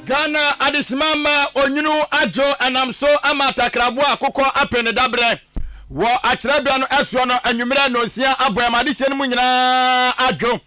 Ghana adehyema ma onwunu adwo ɛnam so ama atakraboa akokɔ ape ne dabrɛ wɔ akyerɛbea no soɔ no anwummerɛ nnɔnsia abɔ ɛma adehyeɛ no mu nyinaa adwo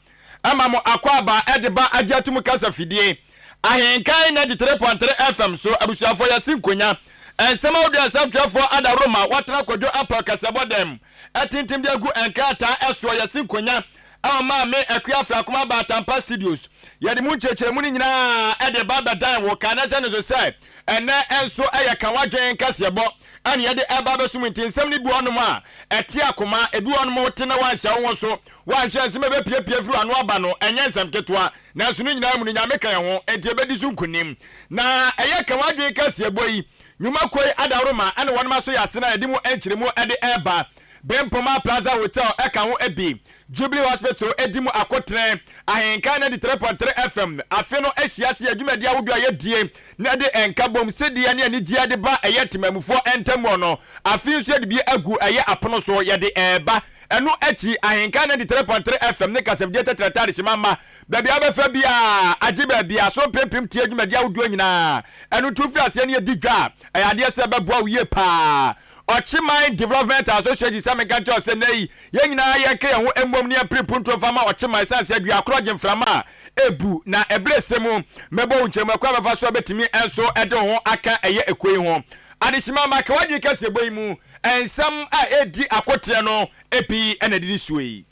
ɛma mo akwaaba ɛde ba agye atum kasa fidie Ahenkan 93.3 FM so abusuafoɔ yɛse nkonya nsɛm ahodoɔ a nsɛmtwerɛfoɔ adaworoma wɔatena Kwadwo Apaw kasabɔ dɛm atintim de agu nkrataa ɛsoɔ yɛse nkonya Ɛwɔ Maame Akua Afrakoma Baatampa Studios. Yɛde mu nkyerɛkyerɛmu no nyinaa de ba bɛdan wo ka na hyɛ no nso sɛ ɛnnɛ nso yɛ Ka W'adwene kaseɛbɔ ɛna yɛde ɛreba abɛsom nti nsɛm no bi wɔ hɔnom a ɛte akoma, ebi wɔ hɔnom wote na woanhyɛ wo ho so, woanhwɛ nsɛm a ɛbɛpiapia firi w'ano aba no ɛnyɛ nsɛm ketewa nanso ne nyinaa mu no Nyame ka yɛn ho nti yɛbɛdi so nkonim. Na ɛyɛ Ka W'adwene kaseɛbɔ yi nnwuma kuo yi adaworoma ɛna wɔnom aso yɛ ase na yɛde mu nkyerɛmu de ɛreba. Bempoma Plaza Hotel ka ho bi. Jubilee Hospital di mu akotene. Ahenkan 93.3 FM afe no ahyia ase yɛ dwumadi ahodoɔ a yɛdie na ɛde nkabom, sedeɛ ne anigyeɛ de ba ɛyɛ temamufoɔ ntamuo no. Afe nso yɛde bi agu ɛyɛ apono so yɛde reba. Ɛno akyi Ahenkan 93.3 FM ne kasafidie tɛtrɛtɛ adehyema mma baabi a wobɛfa biara agye baabi a so mpempem tie dwumadi ahodoɔ nyinaa. Ɛno nti wofiri aseɛ ne yɛdi dwa a ɛyɛ adeɛ sɛ ɛbɛboa wo yie paa. Ɔkyeman Development Association sɛ menka nkyerɛ wo sɛ nnɛ yi yɛn nyinaa yɛnka yɛn ho mmom na yɛmpere mpuntuo mfa mma Ɔkyeman ɛsiane sɛ dua korɔ gye mframa a ɛbu na ɛberɛ sɛ mu mɛbɔ wo nkyerɛmu ɛkwan a bɛfa so a bɛtumi nso de wo ho aka ɛyɛ ekuo yi ho Adehyema maka w'adwene kɛseɛbɔ yi mu nsɛm a ɛredi akoteɛ no bi na ɛdidi soɔ yi.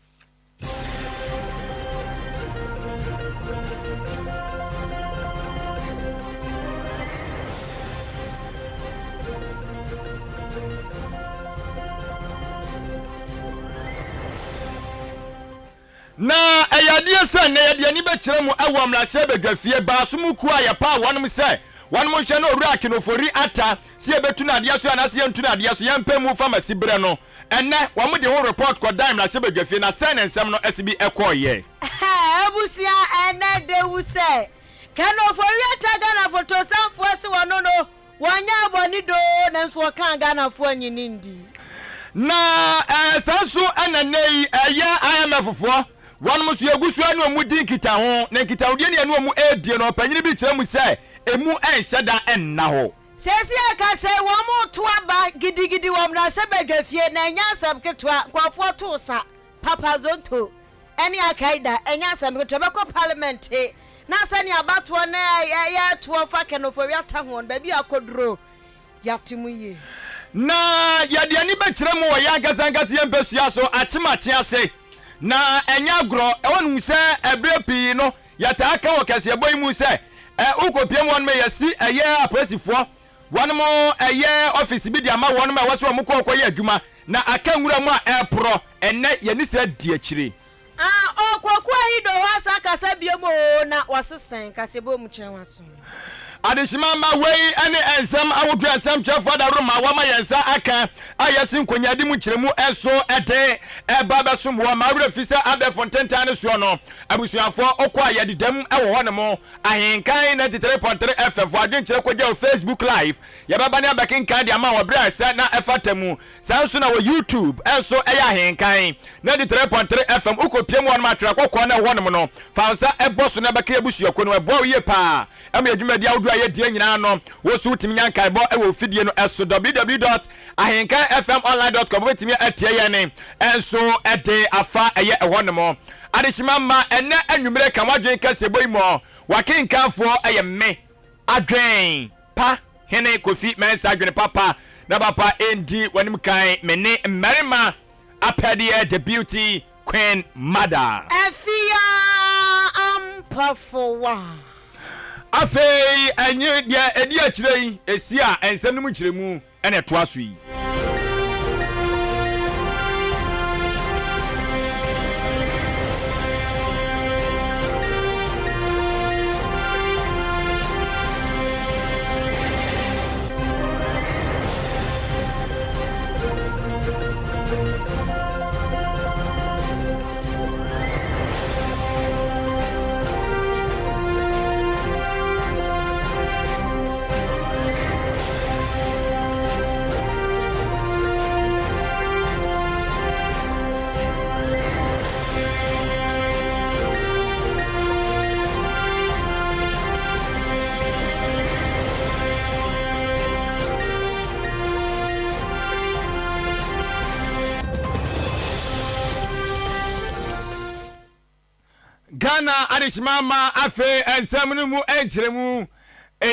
Na ɛyɛ adeɛ sɛ nnɛ yɛde ani bɛkyerɛ mu wɔ mmarahyɛbadwafie baaso mu kuo a yɛpaw wɔnom sɛ wɔnom nhwɛ na Owura Akin Ofori Atta sɛ yɛbɛtu no adeɛ so anaasɛ yɛntu no adeɛ so yɛmpɛ mu fa ma siberɛ no. Ɛnnɛ, wɔde ho report kɔdan mmarahyɛbadwafie na sɛn na nsɛm no asi bi kɔeɛ? Abusua ɛnɛ dewu sɛ Ken Ofori-Atta Ghana fotosanfoɔ se wɔno no wɔnyɛɛ bɔne doo nanso wɔkaa Ghanafoɔ nnye no ndi. Na saa nso na nnɛ yi ɛyɛ IMF foɔ wɔnom nso yɛgu so ne wɔn di nkitaho na nkitahodie ne yɛne wɔn ɛredie no ɔpanyini bi kyerɛ mu sɛ ɛmu ɛnhyɛ da nna hɔ. Seesei ɛka sɛ wɔreto aba gidigidi wɔ mmarahyɛbadwafie na ɛnyɛ asɛm ketewa, nkurɔfoɔ too sa, Papa Zonto ne Al-Qaeda, ɛnyɛ asɛm ketewa, ɛbɛkɔ parliament na sɛnea abatoɔ no yɛtoɔ fa Ken Ofori-Atta ho no, baabi a akɔduro, yɛate mu yie. Na yɛde ani bɛkyerɛ mu wɔ yɛn ankasa ankasa yɛn mpasua so akyem-akye ase, na ɛnyɛ agorɔ. Ɛwɔ no mu sɛ ɛberɛ pii no Yɛtaa ka wɔ kaseɛbɔ yi mu sɛ, ɛ wokɔpia mu wɔnom yɛasi ɛyɛ apolisifoɔ wɔnom ɛyɛ ɔfisi bi de ama wɔnom a ɛwɔ sɛ wɔn kɔ kɔyɛ adwuma na aka nwura mu a ɛreporɔ ɛnnɛ yɛne saa di akyire. Ah oh Kwaku Ahido hɔ asan kasa biom oo na wasesɛn kaseɛbɔ mu kyɛn waso. Adehyema mma wei ne nsɛm ahodoɔ a nsɛmtwerɛfoɔ adaworoma wɔama yɛn nsa aka a yɛasi nkonyaadi mu nkyerɛmu nso de reba abɛsom wɔ ma werɛ fi sɛ abɛɛfo ntentan no soɔ no abusuafoɔ wokɔ a yɛdeda mu wɔ hɔ nom Ahenkan 93.3 FM fo adwenkyerɛ kɔgya wɔ Facebook live yɛbɛba ne abɛkenkan de ama wɔ berɛ a ɛsɛ na ɛfata mu saa nso na wɔ YouTube nso ɛyɛ Ahenkan 93.3 FM wokɔpie mu hɔ nom atwerɛ kɔkɔɔ na ɛwɔ hɔ nom no Fa wo nsa bɔ so na bɛka yɛn abusuakuo no. Ɛboa wo yie paa ma yɛn dwumadie ahodoɔ a yɛdie nyinaa no, wo nso wotumi nya nkaebɔ wɔ wo fidie no so. www dot ahenkanfmonline dot com Wobɛtumi atie yɛn nso de afa ɛyɛ ɛhɔ nom. Adehyema mma, ɛnnɛ anwummere ka w'adwene kaseɛbɔ yi mu. W'akenkanfoɔ yɛ me, Adwen Pa Hene Kofi Mensah Adwene papa na papa ɛndi w'anim kan. Me ne mmarima Apɛdeɛ the beauty queen mother. Afia Ampafowa. Afei ɛnye deɛ ɛdi akyire yi ɛsi a nsɛm no mu nkyerɛmu na ɛtoa so yi. Ghana adehyema ma afei nsɛm no mu nkyerɛmu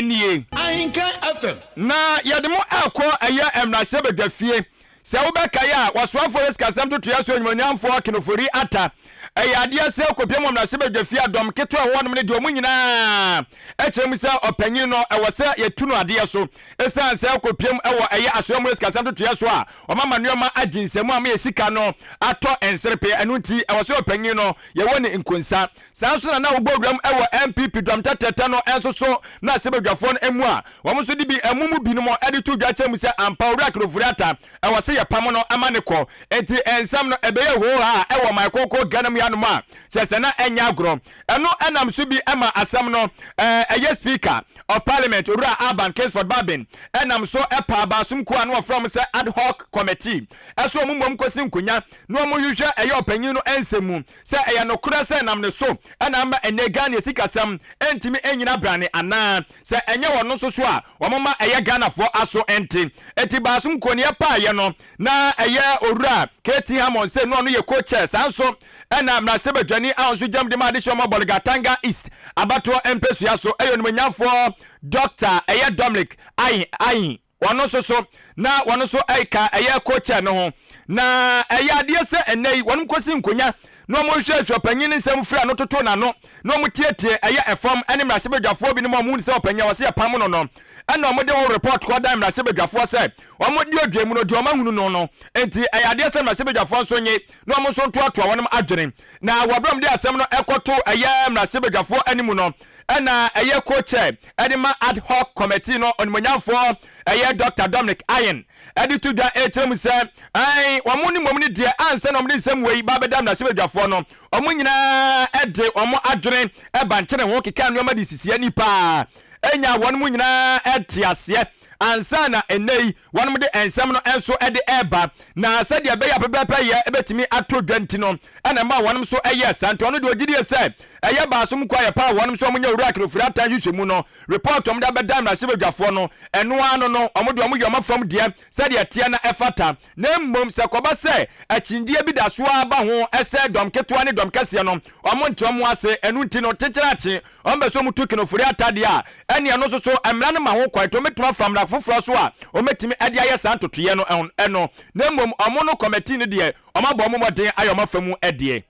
nie. Ahenkan FM. Na yɛde mo rekɔ ɛyɛ mmarahyɛbadwafie. Sɛ wobɛkae a, wɔsoafoɔ yɛ sikasɛm ntotoeɛ so onimuonyamfoɔ Ken Ofori Atta. Ɛyɛ adeɛ sɛ ɔkɔpia mu wɔ mmarahyɛbadwafie a dɔm ketewa ɛwɔ hɔnom no deɛ wɔn nyinaa kyerɛ mu sɛ ɔpanyin no ɛwɔ sɛ yɛtu no adeɛ so. Ɛsiane sɛ ɔkɔpia mu wɔ ɛyɛ asoɛ mu yɛ sikasɛm ntotoeɛ so a wɔama nneɛma agye nsam ama yɛ sika no atɔ nserepe, ɛno nti ɛwɔ sɛ ɔpanyin no yɛwɔ ne nkonsa. Saa nso na na wobɔ wuram wɔ NPP dɔm tɛtrɛtɛ no nso so mmarahyɛbadwafoɔ no mu a wɔn nso de bi ɛmo mu binom de to dwa kyerɛ mu sɛ ampa Owura Akin Ofori-Atta ɛwɔ sɛ yɛpamo no ma no kɔ. Enti nsɛm no ɛbɛyɛ hoohaa wɔ ɔman kronkron Ghana mu hanom a kyerɛ sɛ na ɛnyɛ agorɔ. Ɛno nam so bi ma asɛm no ɛyɛ Speaker of Parliament Owura Alban Kingsford Bagbin nam so paa baasom kuo a na wɔfrɛ wɔn sɛ Ad Hoc Committee sɛ wɔn mmom nkɔsi nkonya na wɔnhwehwɛ ɛyɛ ɔpanyin no nsɛm mu sɛ ɛyɛ nokorɛ sɛ ɛnam ne so na ama ɛnnɛ Ghana sikasɛm ntumi nnyina brane anaa sɛ ɛnyɛ ɔno nso so a wɔma ɛyɛ Ghanafoɔ aso nte. Enti baasom nkoneɛ paeɛ no na ɛyɛ Owura KT Hammond sɛ na ɔno yɛ co-chair saa nso na mmarahyɛbadwani a ɔnso gyam de ma adehyeɛ ɔma Bolgatanga East abatoɔ mpɛsua so ɛyɛ onimuonyamfoɔ Dɔkta ɛyɛ Dominic Ayin Ayin. Wɔn nso so, na wɔn nso ka ɛyɛ co-chair no ho. Na ɛyɛ adeɛ sɛ ɛnnɛ yi wɔn kɔsi nkonya na wɔn hwɛhwɛ ɔpanyin no nsɛm firi ano toto n'ano na wɔn tietie ɛyɛ ɛfam ɛne mmarahyɛbadwafoɔ binom a wɔn hu sɛ ɔpanyin a wɔsɛ yɛpam no no ɛna wɔn de ho report kɔ dan mmarahyɛbadwafoɔ sɛ wɔn de odwa mu no deɛ wɔn ahunu no no nti ɛyɛ adeɛ sɛ mmarahyɛbadwafoɔ nso nye na wɔn nso ntoatoa wɔn adwene na wɔ berɛ wɔn de asɛm no ɛkɔto ɛyɛ mmarahyɛbadwafoɔ anim no ɛna ɛyɛ co-chair ɛde ma ad hoc committee no onimuonyamfoɔ ɛyɛ Dr. Dominic Ayen ɛde to dwa ɛkyerɛ mu sɛ ɛn wɔn ne mmom ne deɛ ansa na wɔn de nsɛm wei ba abɛda mmarahyɛbadwafoɔ no wɔn nyinaa ɛde wɔn adwene ɛba nkyene ho keka nneɛma de sisi ani paa ɛnya wɔn mu nyinaa ɛte aseɛ ansa na ɛnnɛ yi wɔn de nsɛm no nso de reba, na sɛdeɛ ɛbɛyɛ a pɛpɛɛpɛ yɛ bɛtumi ato dwa nti no ɛna ɛmaa wɔn nso yɛɛ saa. Nti ɔno deɛ ɔgye die sɛ ɛyɛ baasom nko a yɛpaa wɔn nso wɔnyɛ Owura Akin Ofiri-Atta nhwehwɛmu no report wɔn de abɛda mmarahyɛbadwafoɔ no, ɛno ara no no wɔn deɛ wɔyɛ wɔn afam deɛ sɛdeɛ ɛteɛ na ɛfata. Na mmom sɛ ɛkɔba sɛ akyinnyedie bi da so ara ba ho sɛ dɔm ketewa ne dɔm kɛseɛ no wɔn nte wɔn ase, ɛno nti no kyekyere akye Wɔn pɛ sɛ wɔn tu Ken Ofori-Atta deɛ a, ɛnneɛ ɛno nso so mmara no ma ho kwan, nti wɔbɛtumi afa mmara foforɔ so a wɔbɛtumi de ayɛ saa ntotoeɛ no no, na mmom wɔn no kɔmɛtii no deɛ, wɔabɔ wɔn mmɔden ayɛ wɔn afa mu deɛ.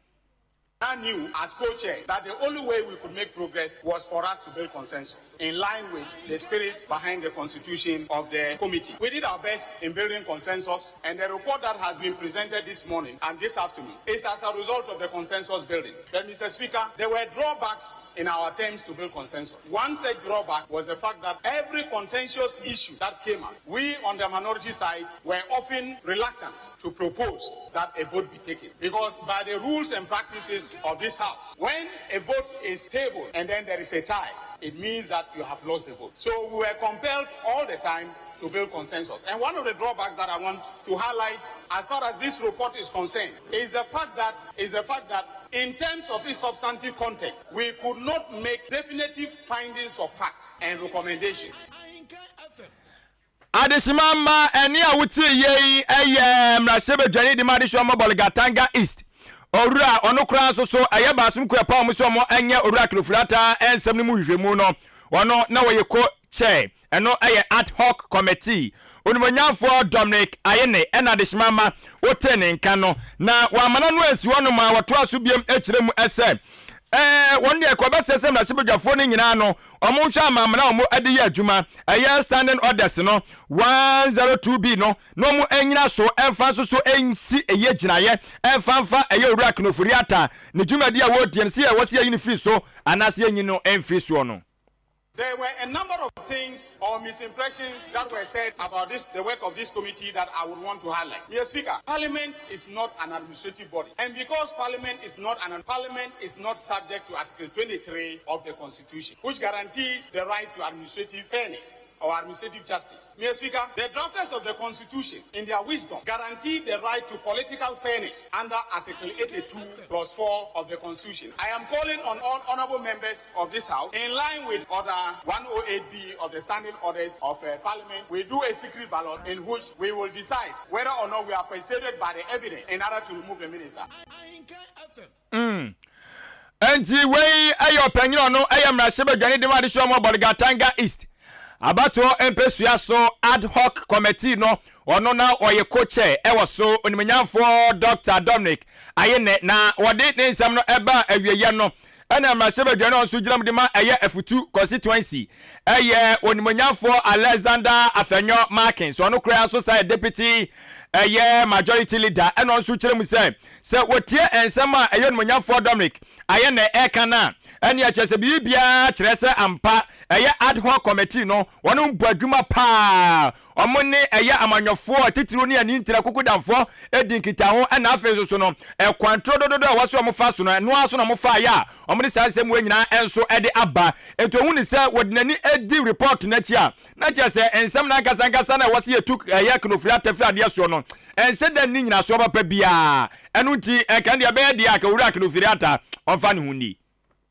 I knew as co-chair that the only way we could make progress was for us to build consensus in line with the spirit behind the constitution of the committee. We did our best in building consensus and the report that has been presented this morning and this afternoon is as a result of the consensus building. But Mr. Speaker, there were drawbacks in our attempts to build consensus. One such drawback was the fact that every contentious issue that came up, we on the minority side were often reluctant to propose that a vote be taken. Because by the rules and practices of this House, when a vote is tabled and then there is a tie, it means that you have lost the vote. So we were compelled all the time to build consensus. And one of the drawbacks that I want to highlight as far as this report is concerned is the fact that is the fact that in terms of its substantive content, we could not make definitive findings of facts and recommendations. Adesima mma ɛnne a wotie yei yɛ mmarahyɛbadwani de ma adesua mmɔ Bolgatanga East Owura ɔno koraa nso so ɛyɛ baasom kuo ɛpa wɔn sɛ wɔn nyɛ Owura Akin-Ofori-Atta nsɛm no mu nhwehwɛmu no ɔno na wɔyɛ co chair Ɛno yɛ Ad Hoc Committee. Onimuonyamfoɔ Dominic Ayine na adehyema ma wotee ne nka no, na wamma n'ano ansi hɔnom a wɔtoaa so biom kyerɛ mu sɛ, Ɛɛ, wɔn deɛ ɛkɔ bɛsɛ sɛ mmarahyɛbadwafoɔ no nyinaa no, wɔnhwɛ amammerɛ a wɔde yɛ adwuma, ɛyɛ Standing Orders no 102B no, na wɔnnyina so mfa nso so nsi ɛyɛ gyinaeɛ mfa mfa ɛyɛ Owura Ken Ofori-Atta ne dwumadie a wɔredie no, sɛ ɛwɔ sɛ yɛyi no firi so anaasɛ yɛnyi no mfiri soɔ no. There were a number of things or misimpressions that were said about this, the work of this committee that I would want to highlight. Mr. Speaker, Parliament is not an administrative body. And because Parliament is not an Parliament is not subject to Article 23 of the Constitution, which guarantees the right to administrative fairness or administrative justice. Mr. Speaker, the drafters of the Constitution, in their wisdom, guaranteed the right to political fairness under Article 82 plus 4 of the Constitution. I am calling on all honorable members of this House, in line with Order 108B of the Standing Orders of uh, Parliament, we do a secret ballot in which we will decide whether or not we are persuaded by the evidence in order to remove the minister. Mm. Enti wei yɛ ɔpanyin a ɔno yɛ mmarahyɛbadwani de ma adesua mu Bolgatanga East abatoɔ mpesua so ad hoc committee no, ɔno na ɔyɛ co-chair wɔ so, Onimuonyamfoɔ Dɔkta Dominic Ayine, na wɔde ne nsɛm no baa awieɛ no ɛna mmarahyɛbadwani a ɔno nso gyina mu de ma ɛyɛ Afutu constituency ɛyɛ Onimuonyamfoɔ Alexander Afenyo Markins, ɔno koraa nso saa yɛ deputy ɛyɛ majority leader, ɛna ɔno nso kyerɛ mu sɛ Sɛ wɔtie nsɛm a ɛyɛ Onimuonyamfoɔ Dominic Ayine reka no a, ɛnneɛ kyerɛ sɛ biribiara kyerɛ sɛ ampa ɛyɛ Ad Hoc Committee no wɔn bɔ adwuma paa. Wɔn ne ɛyɛ amanyɔfoɔ atitiriw ne anintire akokodamfoɔ di nkitaho ɛna afei nso so no ɛkwan torodododo a ɛwɔ sɛ wɔfa so no ɛno ara so na wɔfaeɛ a wɔde saa nsɛm wei nyinaa nso de aba. Enti ɔhu no sɛ wɔde n'ani di report no akyi a, Na kyerɛ sɛ, nsɛm no ankasa ankasa no a ɛwɔ sɛ yɛtu yɛ Knofri Atafiri adeɛ soɔ no, ɛnhyɛ da nni nyinasoɔ papa biara. Ɛno nti, ɛnka ɛndeɛ ɛbɛyɛ deɛ a, anka Owura Knofri Atta ɔmfa ne ho nni.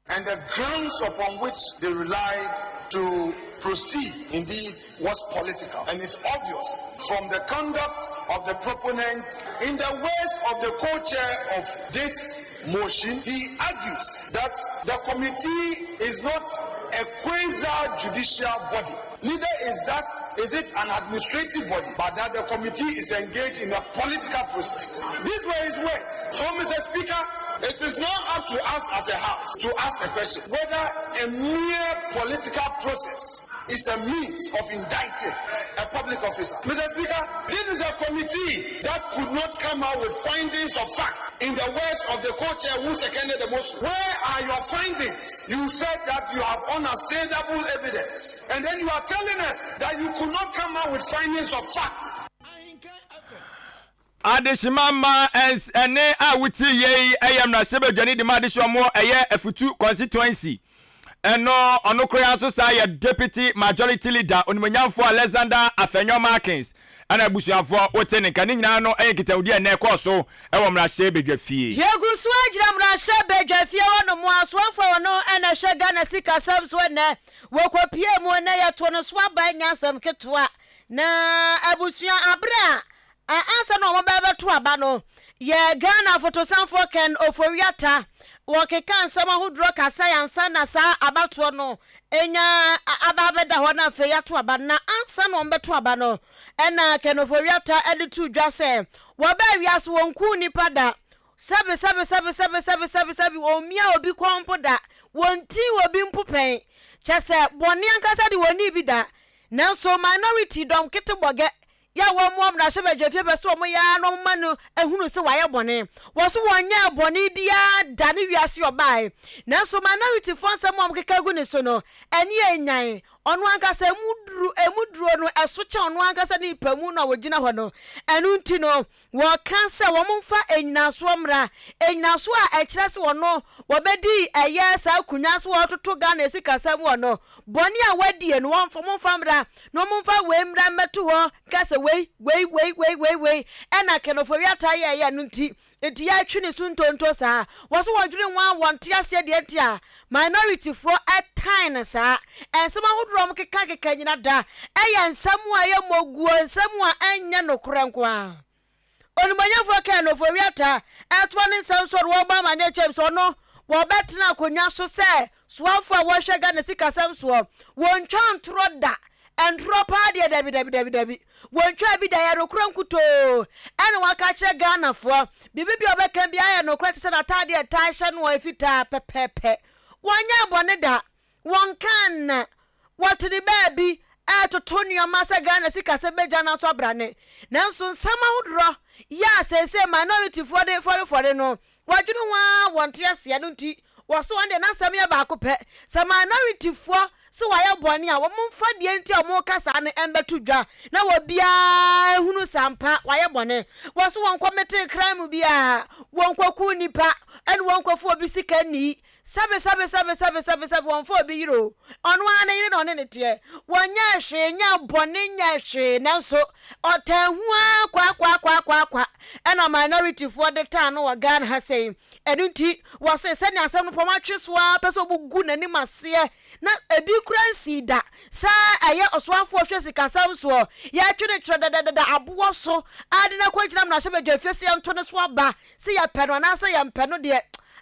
And the grounds upon which they relied to proceed indeed was political and it's obvious from the conduct of the proponent in the words of the co-chair of this motion he argues that the committee is not a quasi-judicial body neither is that is it an administrative body but that the committee is engaged in a political process. These were his words. So Mr. Speaker, it is now up to us as a house to ask a question whether a mere political process is a means of indicting a public officer. Mr. Speaker, this is a committee that could not come out with findings of fact in the words of the co-chair who seconded the motion. Where are your findings? You said that you have unassailable evidence. And then you are telling us that you could not come out with findings of fact. Adehyema mma ɛnne a wote yei yɛ mmarahyɛbadwani de ma adehyeɛ ɔmo ɛyɛ Afutu constituency ɛno ɔno koraa nso saa yɛ deputy majority leader onimuonyamfoɔ Alexander Afenyo Markins ɛna abusuafoɔ wote ne nka ne nyinaa no ɛyɛ nkitahodi a ɛnnɛ ɛkɔɔ so ɛwɔ mmarahyɛbadwa fie. Yɛgu so ara gyina mmarahyɛbadwa fie hɔ nom asoafoɔ a wɔno na ɛhwɛ Ghana sikasɛm so ɛnnɛ wɔkɔpie mu ɛnnɛ yɛtoo no so aba ɛnyɛ asɛm ketewa na abusua aberɛ a Ansa na wɔbɛbɛto aba no, yɛ Ghana fotosanfoɔ Ken Ofori-Atta wɔkeka nsɛm ahodoɔ kasae ansa na saa abatoɔ no nya aba abɛda hɔ na afei yɛato aba no. Na ansa na wɔbɛto aba no, ɛna Ken Ofori-Atta de too dwa sɛ wɔbaa wiase wɔnkuu nnipa da, sɛbe sɛbe sɛbe sɛbe sɛbe sɛbe sɛbe wɔmmia obi kɔn mpo da, wɔntii obi mpo pɛn, kyɛ sɛ bɔne ankasa de wɔnnii bi da. Nanso minority dɔm kete bɔgɛ Yɛ a wɔmmoa mmarahyɛbadwafie pɛ sɛ wɔyɛ ara na wɔma no hunu sɛ wayɛ bɔne. Wɔ so wɔnyɛɛ bɔne biara da ne wiase ɔbae. Nanso minorityfoɔ nsɛm a wɔkeka gu ne so no, ani anyan. Ɔno ankasa emu duru, emu duro no, ɛso kyɛn ɔno ankasa ne nipa mu no a ɔgyina hɔ no. Ɛno nti no, wɔka sɛ wɔmfa nnyinasoɔ mmra. Nnyinasoɔ a ɛkyerɛ sɛ ɔno wɔbɛdi ɛyɛ saa akonnwa sɛ wɔretoto Ghana sikasɛm wɔ no. Bɔne a wɔadie no, wɔmfa, wɔmfa mmra. Na wɔmfa wei mmra mmɛto hɔ nka sɛ wei, wei, wei, wei, wei, wei ɛna Ken Ofori-Atta yɛeɛ ɛno nti, nti yɛatwe ne so ntonto saa. Wɔ so wɔdwene ho ara wɔnte aseɛ deɛ nti a minorityfoɔ tan no saa. Nsɛm ahodoɔ a wɔkekakeka nyina da ɛyɛ nsɛm a ɛyɛ moguo, nsɛm a ɛnyɛ nokorɛ nko ara. Onimuonyamfoɔ Ken Ofori-Atta ɛretoa ne nsɛm so de wɔrebɔ amaneɛ kyɛm sɛ ɔno wɔbɛtena akonnwa so sɛ soafoɔ a wɔhwɛ Ghana sikasɛm soɔ. Wɔntwa ntorɔ da. Ntorɔ paa deɛ dabi dabi dabi dabi. Wɔntwaa bi da. Ɛyɛ nokorɛ nkutoo ɛna wɔaka akyerɛ Ghanafoɔ. Biribi biara ɔbɛka biara yɛ nokorɛ te sɛ n'ataadeɛ a ɛtaa hyɛ no a ɛfitaa pɛpɛɛpɛ. Wɔnyɛɛ bɔne da. Wɔnkaa nna wɔte ne baabi retoto nneɛma sɛ Ghana sikasɛm bɛgya no aso abrane. Nanso nsɛm ahodoɔ yɛ a seesei minorityfoɔ de fɔrefɔre no, wɔdwene ho ara wɔnte aseɛ. Ɛno nti wɔse wɔn deɛ n'asɛm yɛ baako pɛ, sɛ minorityfoɔ se wɔayɛ bɔne a, wɔmfa deɛ nti a wɔreka saa no mmɛto dwa na obiara nhunu sɛ ampa wɔayɛ bɔne. Wɔse wɔnkɔmete crime biara, wɔnkɔku nnipa, ɛne wɔnkɔfa obi sika nni. Sɛbe sɛbe sɛbe sɛbe sɛbe sɛbe wɔnfa obi yere o, ɔno ara ne yere na ɔne no teɛ. Wɔnyɛɛ hwee, nyɛɛ bɔne, nyɛɛ hwee, nanso ɔtaa hu ara kwaakwaakwaakwaakwa ɛna minority foɔ de taa no wɔ Ghana ha sei. Ɛno nti wɔse sɛnea asɛm no pɔm atwe so ara pɛ sɛ wɔgu n'anim aseɛ na ebi koraa nsii da sɛ ɛyɛ ɔsoafoɔ hwɛ sikasɛm soɔ yɛtwe no twerɛ dɛdɛdɛdɛ aboɔ so ara de no akɔgyina mmarahyɛbadwafie sɛ yɛnto ne so aba sɛ yɛpɛ no anaasɛ yɛmpɛ no deɛ,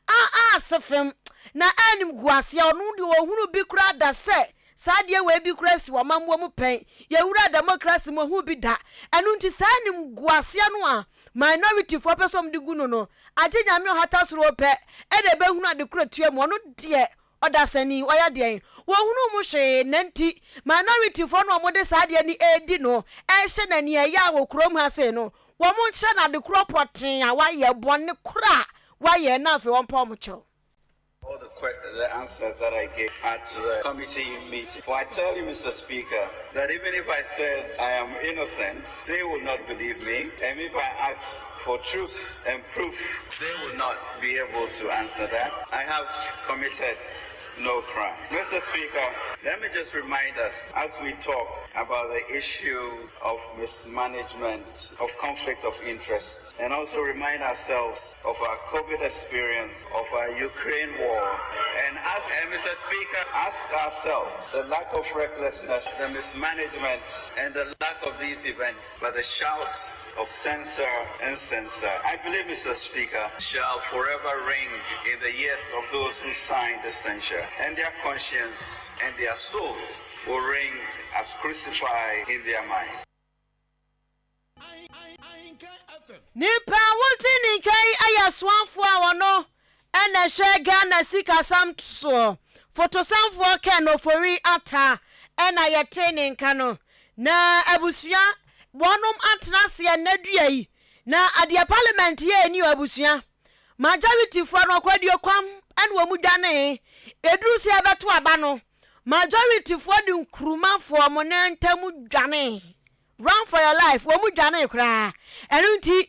a a ase fem. Na animguaseɛ, ɔno deɛ ɔnhunu bi koraa da sɛ saa adeɛ wei bi koraa asi wɔ amammuo mu pɛn. Yɛwuraa demokrasi mu, ɔnhuu bi da. Ɛno nti saa animguaseɛ no a minorityfoɔ pɛ sɛ wɔde gu no no, agye Nyame ɔhata soro pɛ na ɛbɛhunu ade korɔ tua mu. Ɔno deɛ ɔdasani, ɔyɛ deɛn? Wɔnhunuu mu hwee, na nti minorityfoɔ no a wɔde saa adeɛ no redi no, rehyɛ no aniɛyaa wɔ kurom ha sei no, wɔnkyerɛ no ade korɔ pɔtee a wayɛ, bɔne korɔ a wayɛ, na afei wɔmpa wɔn kyɛw. All the, the answers that I gave at the committee meeting. For I tell you, Mr. Speaker, that even if I said I am innocent, they will not believe me. And if I ask for truth and proof, they will not be able to answer that. I have committed no crime. Mr. Speaker, let me just remind us as we talk about the issue of mismanagement, of conflict of interest, and also remind ourselves of our COVID experience, of our Ukraine war, and ask, and Mr. Speaker, ask ourselves the lack of recklessness, the mismanagement, and the lack of these events, but the shouts of censor and censor, I believe, Mr. Speaker, shall forever ring in the ears of those who signed the censure, and their conscience and their souls will ring as crucified in their mind. Nipa a wote ne nka yi yɛ soafoɔ a ɔno na ɛhwɛ Ghana sikasɛm soɔ, fotosanfoɔ Ken Ofori Atta na yɛte ne nka no. Na abusua wɔnom atena ase ɛnnɛ dua yi, na adeɛ parliament yɛɛ ni o abusua. Majority foɔ no ɔkwaduo kwam na wɔn dwanee, ɛduru sɛ yɛbɛto aba no, majority foɔ de nkuruma foɔ wɔn nan ntam dwanee. Run for your life, wɔn dwanee koraa. Ɛno nti,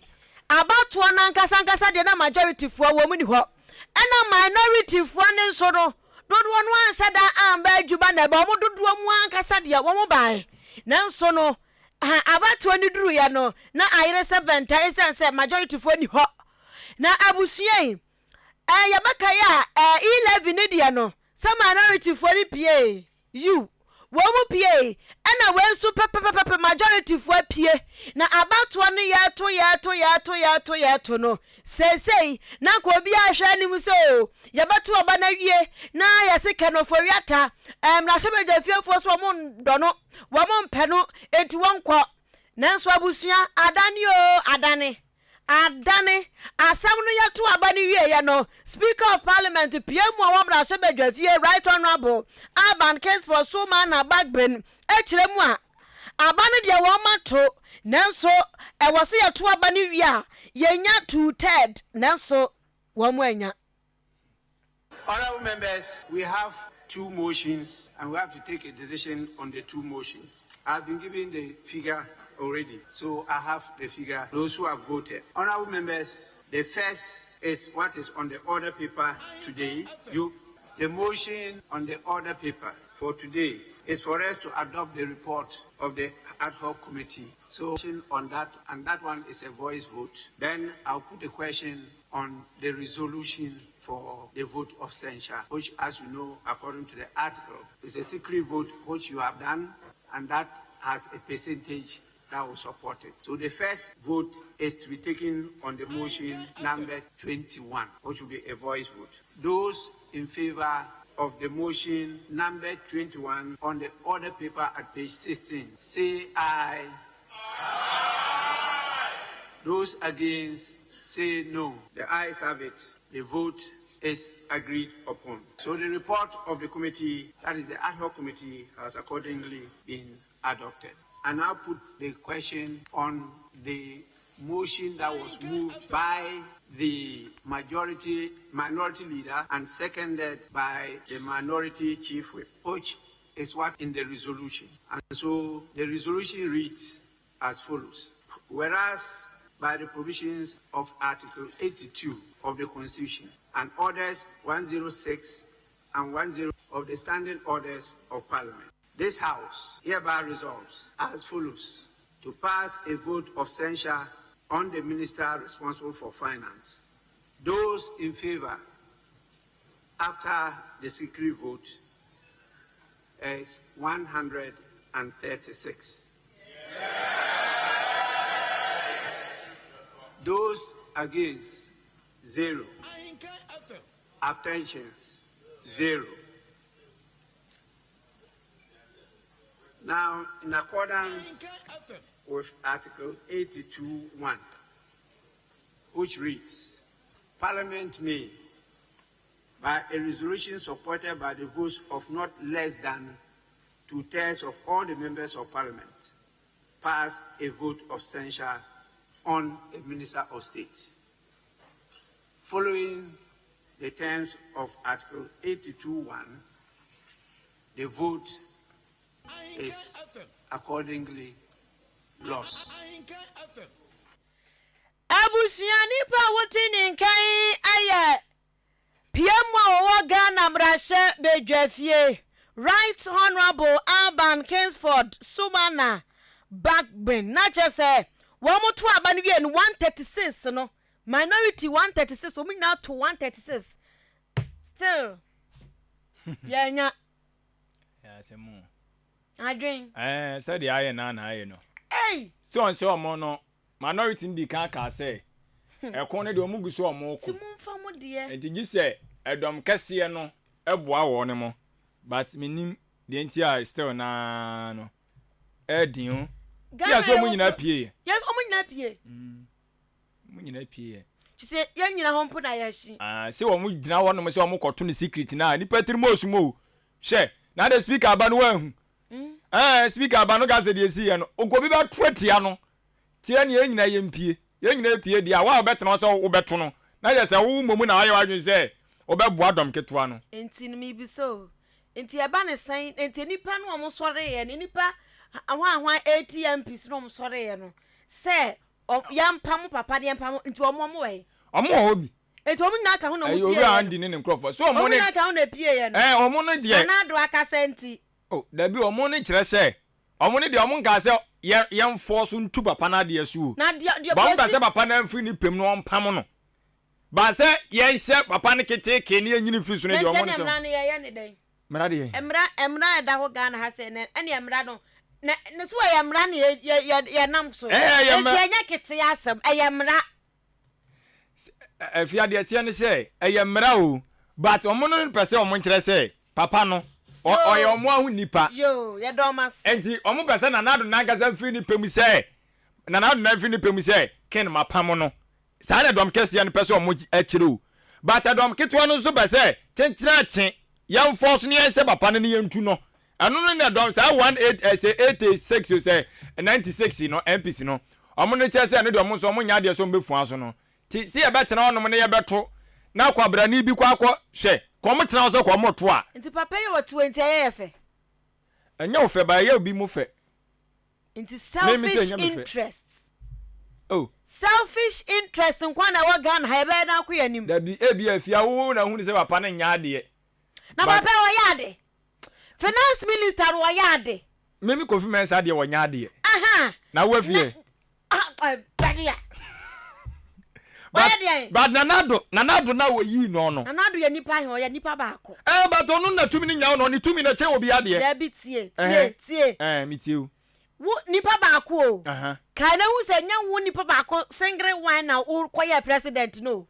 abatoɔ no ankasa ankasa deɛ na majority foɔ wɔn ni hɔ. Ɛna minority foɔ no nso no, dodoɔ no anhyɛ da amba adwuma na ɛba wɔn dodoɔ mu ankasa deɛ wɔn bae. Nanso no, ha abatoɔ no duruiɛ no, na ayere sɛ bɛnta ɛsiane sɛ majority foɔ ni hɔ. Na abusua yi, ɛɛ yɛbɛkae a, ɛɛ E-levy no deɛ no, sɛ minority foɔ no piee. Yiw, wɔn mu piei, ɛna wei nso pɛpɛpɛpɛ majority foɔ apue, na abatoɔ no yɛto yɛto yɛto yɛto yɛto no, seesei na nka obiara hwɛ anim sɛ oo yɛbɛto aba no awie na yɛse Ken Ofori-Atta, ɛɛ mmarahyɛbadwafiefoɔ so wɔn ndɔ no, wɔn mpɛ no, enti wɔnkɔ. Nanso abusua, adane oo adane. Adane asɛm no yɛtoo aba no wieeɛ no, Speaker of Parliament pue mu a ɔwɔ mmarahyɛbadwafie Right Honourable Alban Kingsford Sumana Bagbin kyerɛ mu a, aba no deɛ wɔn ato nanso ɛwɔ sɛ yɛto aba no wie a yɛnya two third nanso wɔn annya. Honourable members, we have two motions and we have to take a decision on the two motions. I have been given the figure already, so I have the figure, those who have voted. Honourable members, the first is what is on the order paper today. You, the motion on the order paper for today is for us to adopt the report of the ad hoc committee. So on that, and that one is a voice vote. Then I'll put the question on the resolution for the vote of censure, which, as you know, according to the article, is a secret vote which you have done, and that has a percentage that will support it. So the first vote is to be taken on the motion number 21, which will be a voice vote. Those in favor of the motion number 21 on the order paper at page 16, say aye. Aye. Those against, say no. The ayes have it. The vote is agreed upon. So the report of the committee, that is the ad hoc committee, has accordingly been adopted. I now put the question on the motion that was moved by the majority minority leader and seconded by the minority chief whip, which is what in the resolution. And so the resolution reads as follows. Whereas by the provisions of Article 82 of the Constitution and Orders 106 and 10 of the Standing Orders of Parliament, this House hereby resolves as follows to pass a vote of censure on the minister responsible for finance. Those in favor after the secret vote is 136. Those against, zero. Abstentions, 0. Now, in accordance with Article 82.1, which reads, Parliament may, by a resolution supported by the votes of not less than two-thirds of all the members of Parliament, pass a vote of censure on a Minister of State. Following the terms of Article 82.1, the vote is accordingly lost. Abusua nipa a wote ne nka yi yɛ PM a ɔwɔ Ghana mmarahyɛ badwafie, Right Honourable Alban Kingsford Sumana Bagbin. Na kyerɛ sɛ wɔn to aba no wie no 136 no, minority 136, wɔn nyinaa to 136, still yɛanya. Adwen. Ɛɛ sɛdeɛ ayɛ no ara na ayɛ no. Ei! Sɛ ɔn sɛ ɔmo no minority no dii kan kaa sɛ ɛko no deɛ ɔmo gu so ɔmo Nti ko. momfa mo deɛ. Nti gye sɛ ɛdɔm kɛseɛ no boa wɔn mo but mennim deɛ nti a still no ara no ɛɛden o. Ti Ghana a sɛ ɔmo yɛwɔ nyinaa pro pie yɛ. Yes ɔmo nyinaa pie. Ɔmo nyinaa pie yɛ. Kyesɛ yɛn nyina hɔ mpo na yɛhye. Ah sɛ wɔn gyina hɔ nom sɛ wɔn kɔto no secret no a nipa tirim osum o hwɛ na de speaker aba no wanhu ɛɛ speaker aba no ka sɛ deɛ esi yɛ no obi bɛto atia no tia ne yɛn nyinaa yɛn pie yɛn nyinaa pie deɛ a wa wɔbɛtena hɔ sɛ wobɛto no na yɛ sɛ wo mmom na wayɛ w'adwene sɛ wobɛboa dɔm ketewa no. Nti no mebisa o nti ɛba ne sɛn nti nipa no wɔn sɔreeɛ no nipa hwan hwan 80 MPs no wɔn sɔreeɛ no sɛ Ɔ yɛmpa mo papa ne yɛmpa mo nti wɔn wɔn wɔ he? Wɔn wɔ hɔ bi. Nti wɔn nyinaa ka ho na wɔn Ɛyɛ pieeɛ Owura no? Andy ne ne nkurɔfoɔ. So wɔn Wɔn ne. nyinaa ka ho na epieeɛ no? Ɛɛ wɔn no deɛ. Nana Addo akasa nti. Oh dabi wɔn no kyerɛ sɛ wɔn no deɛ wɔn nkaa sɛ yɛ yɛnfɔɔso ntu papa no adeɛ so o. Na deɛ deɛ But wɔn pɛ Kwasi. sɛ papa no amfiri ne pɛ mu na wɔmpam no. But sɛ yɛnhyɛ papa no keteekee na yɛnyini mfiri so no Na deɛ nti wɔn ɛnneɛ no sɛ. mmara no yɛyɛ ne dɛn? Mmara deɛ. Mmara mmara a ɛda hɔ Ghana ha sɛ nɛ ɛne mmara no na ne so ɛyɛ mmara na yɛ yɛ yɛ yɛnam so. Ɛɛ ɛyɛ Nti mmara. ɛnyɛ ketee asɛm ɛyɛ mmara. Afia deɛ ɛteɛ ne sɛ ɛyɛ mmara o but wɔn no pɛ sɛ wɔn nkyerɛ sɛ papa no ɔyɛ wɔn aho nipa. Yoo yɛda wɔn ase. Nti wɔn pɛ sɛ Nana Addo nankasa mfiri ne pɛ mu sɛ Nana Addo mfiri ne pɛ mu sɛ Ken mapam no. Saa na dɔm kɛseɛ no pɛ sɛ wɔn kyerɛ o. But ɛdɔm ketewa no nso pɛ sɛ kyenkyerakye yɛn fɔɔso no yɛnhyɛ papa no ne yɛntu no. Ɛno no na dɔm saa 18 sɛ 86 o sɛ 96 no MPs no wɔn no kyerɛ sɛ ɛno deɛ wɔn nso wɔn nyɛ adeɛ sɛ wɔn bɛfua so no. Nti sɛ yɛbɛtena hɔnom na yɛbɛto na kwabrane bi kɔ akɔ hwɛ kɔ wɔn tena hɔ sɛ kɔ wɔn to a. Nti papa yi wɔ to nti ɛyɛ yɛ fɛ? Ɛnyɛ wo fɛ but ɛyɛ obi mo fɛ. Nti Me me sɛ selfish ɛnyɛ me fɛ. interest. Oh. Selfish interest nkoa na ɛwɔ Ghana ha yɛbɛyɛ dɛn akɔ yɛn anim. Dabi ebia afia wo na hunu sɛ papa no nyɛ adeɛ. Na But. papa yi ɔyɛ ade. Finance minister no ɔyɛ ade. Me me Kofi Mensah deɛ ɔnyɛ adeɛ. Aha. Na wo afie. Na ah bɛde a. But Ɔyɛ deɛn? but Nana Addo Nana Addo na wɔyii no no. Nana Addo yɛ nipa ahe ɔyɛ nipa baako. Ɛɛ but ɔno na tumi no nya wo no ɔne tumi no kyɛn obi adeɛ. Dabi tie tie Ɛhɛn tie. ɛɛ me tie wo. Wo nipa baako o. Aha. Kae na hu sɛ nyɛ wo nipa baako singre one na wo kɔ yɛɛ president no o.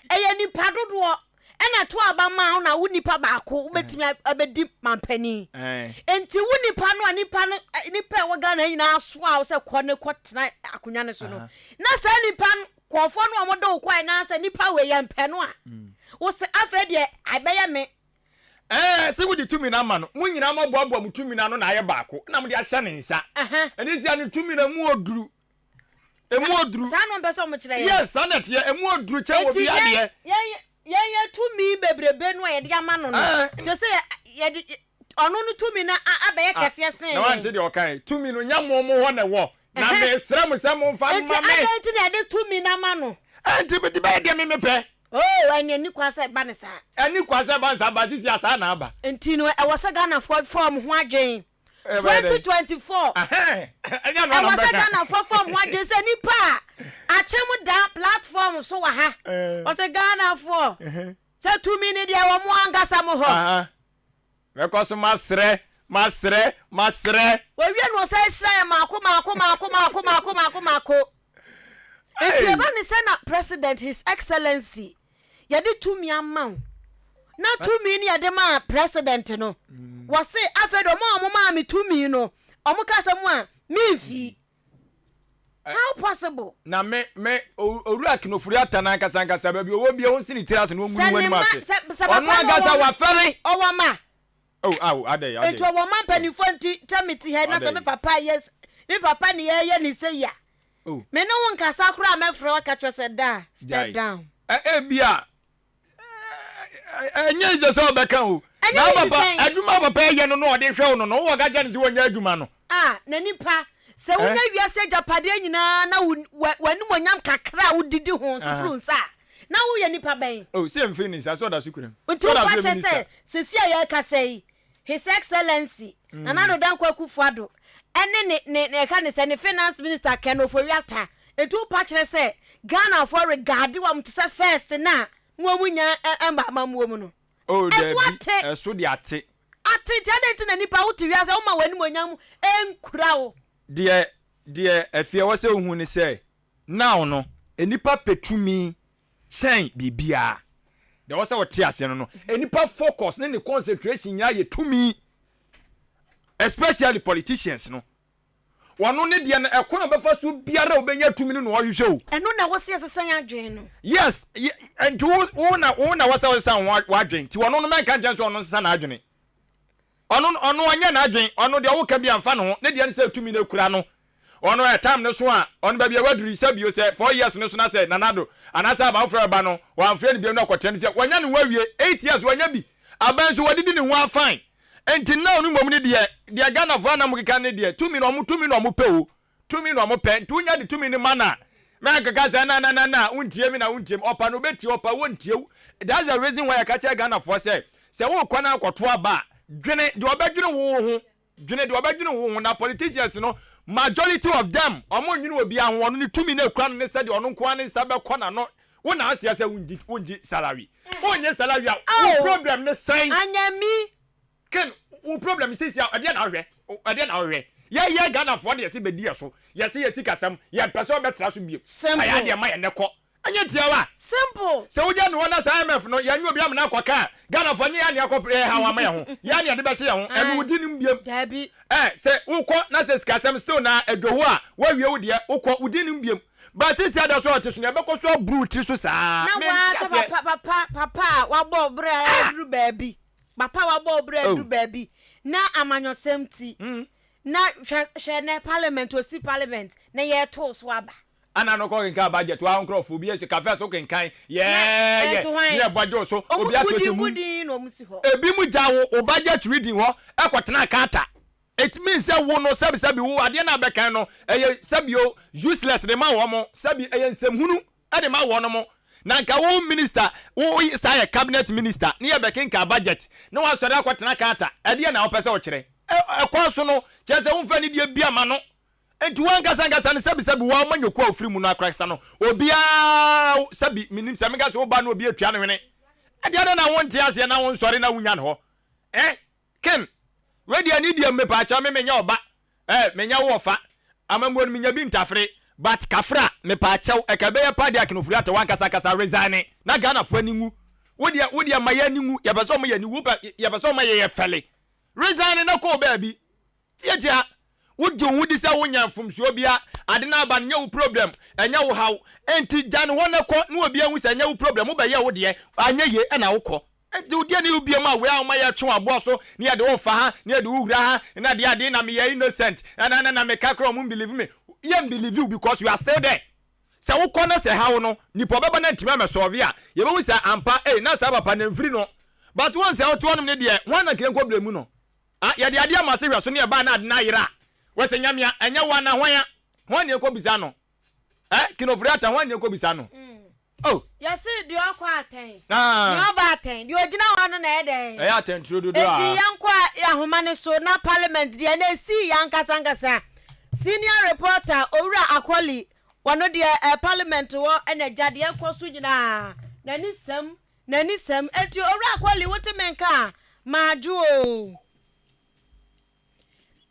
Ɛyɛ nipa dodoɔ ɛna ɛto aba maa wo na wo nipa baako wobɛtumi abɛdi mampanin. Nti wo nipa no a nipa no nipa ɛwɔ Ghana nyinaa soa wo sɛ kɔ ne kɔ tena akonnwa no so no na saa nipa no kɔɔfoɔ no a wɔde wo kɔɛ na sɛ nipa wei yɛ mpɛ no a wo sɛ afei deɛ abɛyɛ me. Ɛɛ sɛ wode tumi no ama no, mo nyinaa moaboaboa mo tumi no ano na ayɛ baako na mode ahyɛ ne nsa. Ɛne sɛ ne tumi no mu ɔduru. Emu oduru. Saa na ɔmpɛ sɛ ɔmo kyerɛ yɛn. Yes, saa na ɛteɛ. Emu oduru kyɛn obi adeɛ. Enti yɛn yɛn tumi bebrebe no a yɛde ama no no, sese yɛde ɔno no tumi no abɛyɛ kɛseɛ sen yɛn. Na wante deɛ ɔkae. Tumi no nyɛ mo mo hɔ na ɛwɔ. Na mesrɛ mo sɛ momfa mma me. Enti adɛn nti na yɛde tumi no ama no? Enti mede bɛyɛ deɛ me mepɛ. Oh, ɛnni ɛnni kwan sɛ ɛba no saa. Ɛnni kwan sɛ ɛba no saa, but sisi a saa na aba. Nti no ɛwɔ sɛ Ghanafoɔ fa wɔn ho adwen. 2024 Ɛwɔ sɛ Ghanafoɔ fa wɔn ho adwene sɛ nipa a akyem da platform so wɔ ha ɔsɛ Ghanafoɔ sɛ tumi no deɛ wɔ mo ankasa mo hɔ. Mɛkɔ so masrɛ, masrɛ, masrɛ. Wɔwie no ɔsan hyira yɛ mako mako mako mako mako mako mako. Nti ɛba ne sɛ na President His Excellency yɛde tumi ama wo. Na tumi no yɛde maa president no. Wɔse afei de ɔmo a ɔmo maa me tumi no, ɔmo ka asɛm a memfii. How possible? Na me, me, Owura Ken Ofori-Atta no ankasa ankasa, baabi ɔwɔ biara, ɔnsi ne tiri ase na ɔngu ne Sɛ ho ne anim mma, ase. sɛ, sɛ papa Ɔno no ankasa ɔwɔ, wafɛre. ɔwɔ mma. Oh, aw, adɛn, Nti adɛn, ɔwɔ mma mpanimfoɔ nti sɛ mete ha yi na sɛ me adɛn. papa yɛ, me papa ne yɛyɛ ne sei a, Oh. me ne wo nkasa koraa mɛfrɛ wo aka kyerɛ wo sɛ daa, step Gyae. down. Ɛ, ebia, ɛnyɛ easy sɛ ɔbɛka o. Ɛnyɛ Na easy papa, sɛn? adwuma a papa yɛ no na ɔde hwɛ wo no no, wowɔ ka kyerɛ no sɛ wɔnyɛ adwuma no. Ah, na nipa, sɛ Eh? wonya wiase agyapadeɛ nyinaa na wo, w'a, w'animuonyam kakra a wodidi ho nso firi wo nsa a, na woyɛ nipa bɛn? Oh, sɛ ɛmfiri ne nsa, sɛ ɔda so kura mu. Nti Sɛ ɔda wopa so yɛ kyɛ minister. sɛ, seesei a yɛrekasa yi, His Excellency, Nana Addo Dankwa Akufo-Addo, ɛne ne, ne, ne, yɛka ne sɛ, ne Finance Minister Ken Ofori-Atta, nti wopa kyerɛ sɛ Ghanafoɔ regard wɔn te sɛ first no a na wɔn nya mma amammuo mu no? Oh, Ɛso daabi, ate. ɛso de ate. Ate, nti adɛn nti na nipa wote wiase a woma w'animuonyam nkura wo? Deɛ, deɛ afei ɛwɔ sɛ wohu ne sɛ, now no, nnipa pɛ tumi kyɛn biribiara. Deɛ ɛwɔ sɛ wote aseɛ no no, nnipa focus ne ne concentration nyinaa yɛ tumi, especially politicians no. Ɔno ne deɛ no, ɛkwan a ɔbɛfa so biara a ɔbɛnya tumi no na ɔhwehwɛ o. Ɛno na ɛwɔ sɛ yɛsesa yɛn adwene no. Yes, nti wo, wo na, wo na ɛwɔ sɛ wosesa wo w'adwene. Nti ɔno no mɛnka nkyɛn sɛ ɔno nsesa n'adwene. Ɔno, ɔno ɔnyɛ n'adwene, ɔno deɛ woka bi amfa ne ho, ne deɛ ne sɛ tumi no akura no. Ɔno ɛ, time no so a, ɔno baabi a waduru yi, sɛ bio sɛ 4 years no so na sɛ Nana Addo, anaasɛ Aba foforɔ ɛba no, wamfrɛ no bio na ɔkɔtena ne fie a, wanya ne ho awie, 8 years wanya bi. Aban nso wadidi ne ho ara fine. Nti now no mmom ne deɛ, deɛ Ghanafoɔ a na mokeka no ne deɛ, tumi no ɔmo, tumi na ɔmo pɛ o. Tumi na ɔmo pɛ, nti wonya de tumi no ma no a, mɛnkeka sɛ na na na na wontie me na wontie me, ɔpa no obetie wo, ɔpa wontie wo. That's the reason why yɛka kyerɛ Ghanafoɔ sɛ, sɛ worekɔ na akɔto aba a, dwene deɛ ɔbɛdwene wo ho, dwene deɛ ɔbɛdwene wo ho, na politicians no, majority of them, ɔmo nnwene obiara ho, ɔno ne tumi no ekura no ne sɛdeɛ ɔno nko ara ne nsa bɛkɔ n'ano, wo na aseɛ sɛ wongye wongye salary, wonnye salary a, wo Oh, problem ne sɛn? Anyami. Ken, wo problem sisi a ɛdeɛ na wohwɛ? Ɛdeɛ na wohwɛ? Yɛ yɛ Ghanafoɔ de yɛse bɛdi yɛ so, yɛse yɛ sikasɛm, yɛmpɛ sɛ ɔbɛtra so bio. Fa yɛ Simple. adeɛ ma yɛn nɛ kɔ. Ɛnyɛ tiawa. Simple. Sɛ wogya ne hɔ na saa IMF no yɛnyɛ obi amena akɔka a, Ghanafoɔ nyɛ yɛn a ne yɛakɔ yɛ haw ama yɛn ho, yɛn a ne yɛde bɛhyɛ yɛn ho, ɛno wodi nim biom. Dabi. Ɛ, sɛ wokɔ na sɛ sikasɛm still na ɛdwo hɔ a, woawie wo deɛ, wokɔ, wodi nim biom. But sisi ada so a ɔte so no, ɛbɛkɔ so aburu wo tiri so saa. Na Mente waa sɛ aseɛ. papa, papa, papa a wabɔ wo bra aduru baabi. Papa a wabɔ wo bra aduru Oh. baabi na amanyɔsɛm ti na hwɛ hwɛ nɛ parliament osi parliament na yɛtow so aba. Ana no kɔ kenkan budget wa nkurɔfo obi esi cafe so kenkan Na yɛɛyɛ ɛnso hwan ne ɛbɔ gye wo so ɔmo obi ato gudin esi mum gudin na ɔmo si hɔ. ebi mu gya wo wo budget reading hɔ ɛkɔ tena kata it means sɛ wo no sɛbi sɛbi wo adeɛ na abɛkan no ɛyɛ sɛbi o useless de ma wɔn sɛbi ɛyɛ nsɛmhunu de ma wɔnom. Na nka wo minister, wo saa yɛ cabinet minister ne yɛ bɛkenkan budget na wasɔre akɔtena Carter, ɛdeɛn na wopɛ sɛ wokyerɛ? Ɛkwan so no, kyerɛ sɛ womfa anidie bia ma no. Nti wo ankasa ankasa no sɛbi sɛbi wo amanyɔkuo a wofiri mu no akoraksa no, obiara sɛbi menim sɛ menka sɛ wo ba no obi atua no hwene. Ɛdeɛ adɛn na wonte aseɛ na wonsɔre na wonya no hɔ? Eh? Ken, wei deɛ ne deɛ mepaakyɛw me menyɛ ɔba eh menyɛ wo ɔfa amammuo no menya bi ntafere but kafra mepaakyɛw ɛka ɛbɛyɛ paa deɛ Akin Ofori Atta wankasa ankasa resigne na Ghanafoɔ ani nwu wo deɛ wo deɛ ma yɛ ani nwu yɛpɛ sɛ ɔmo yɛ ani wu wopɛ yɛpɛ sɛ ɔmo yɛ yɛ fɛle resigne na kɔ baabi tiatia wogye wo ho di sɛ wonya mfomsoɔ bia ade no aba no nyɛ wo problem ɛnyɛ wo haw enti gya ne hɔ na kɔ na obi ahu sɛ ɛnyɛ wo problem wobɛyɛ wo deɛ anyɛ yie ɛna wokɔ Enti wo deɛ ne wo biam a wei a woma yɛtwe w'aboɔ so ne yɛde wo fa ha ne yɛde wo wura ha na deɛ adeɛ na meyɛ innocent ɛna na na meka koraa ɔmo mbelieve me yɛ mbelieve you because you are still there sɛ wokɔ na sɛ ɛha wo no nipa ɔbɛba na ntumi amɛ solve a yɛbɛhu sɛ ampa ei na saa papa no mfiri no but wɔn sɛ wote hɔnom ne deɛ hwan na nka yɛnkɔ blame no ah yɛde adeɛ ama se hwɛ so ne ɛbaa na ade no ayera a wɔsɛ nyamea ɛnyɛ wo ana hwan a hwan na yɛnkɔ bisa no eh kinofori ata hwan na yɛnkɔ bisa no Oh. Yɛse deɛ ɔkɔ atɛn, Ah. deɛ ɔba atɛn, deɛ ɔgyina hɔ no na ɛyɛ dɛn? Ɛyɛ atɛnturo dodo a. Enti yɛnkɔ ahoma no so na parliament deɛ na ɛsii yɛ ankasa ankasa. Senior reporter Owura Akoli, ɔno deɛ eh, parliament hɔ na agya deɛ ɛkɔ so nyinaa n'ani sɛm, n'ani sɛm. Enti Owura Akoli wote me nka a, madwo o.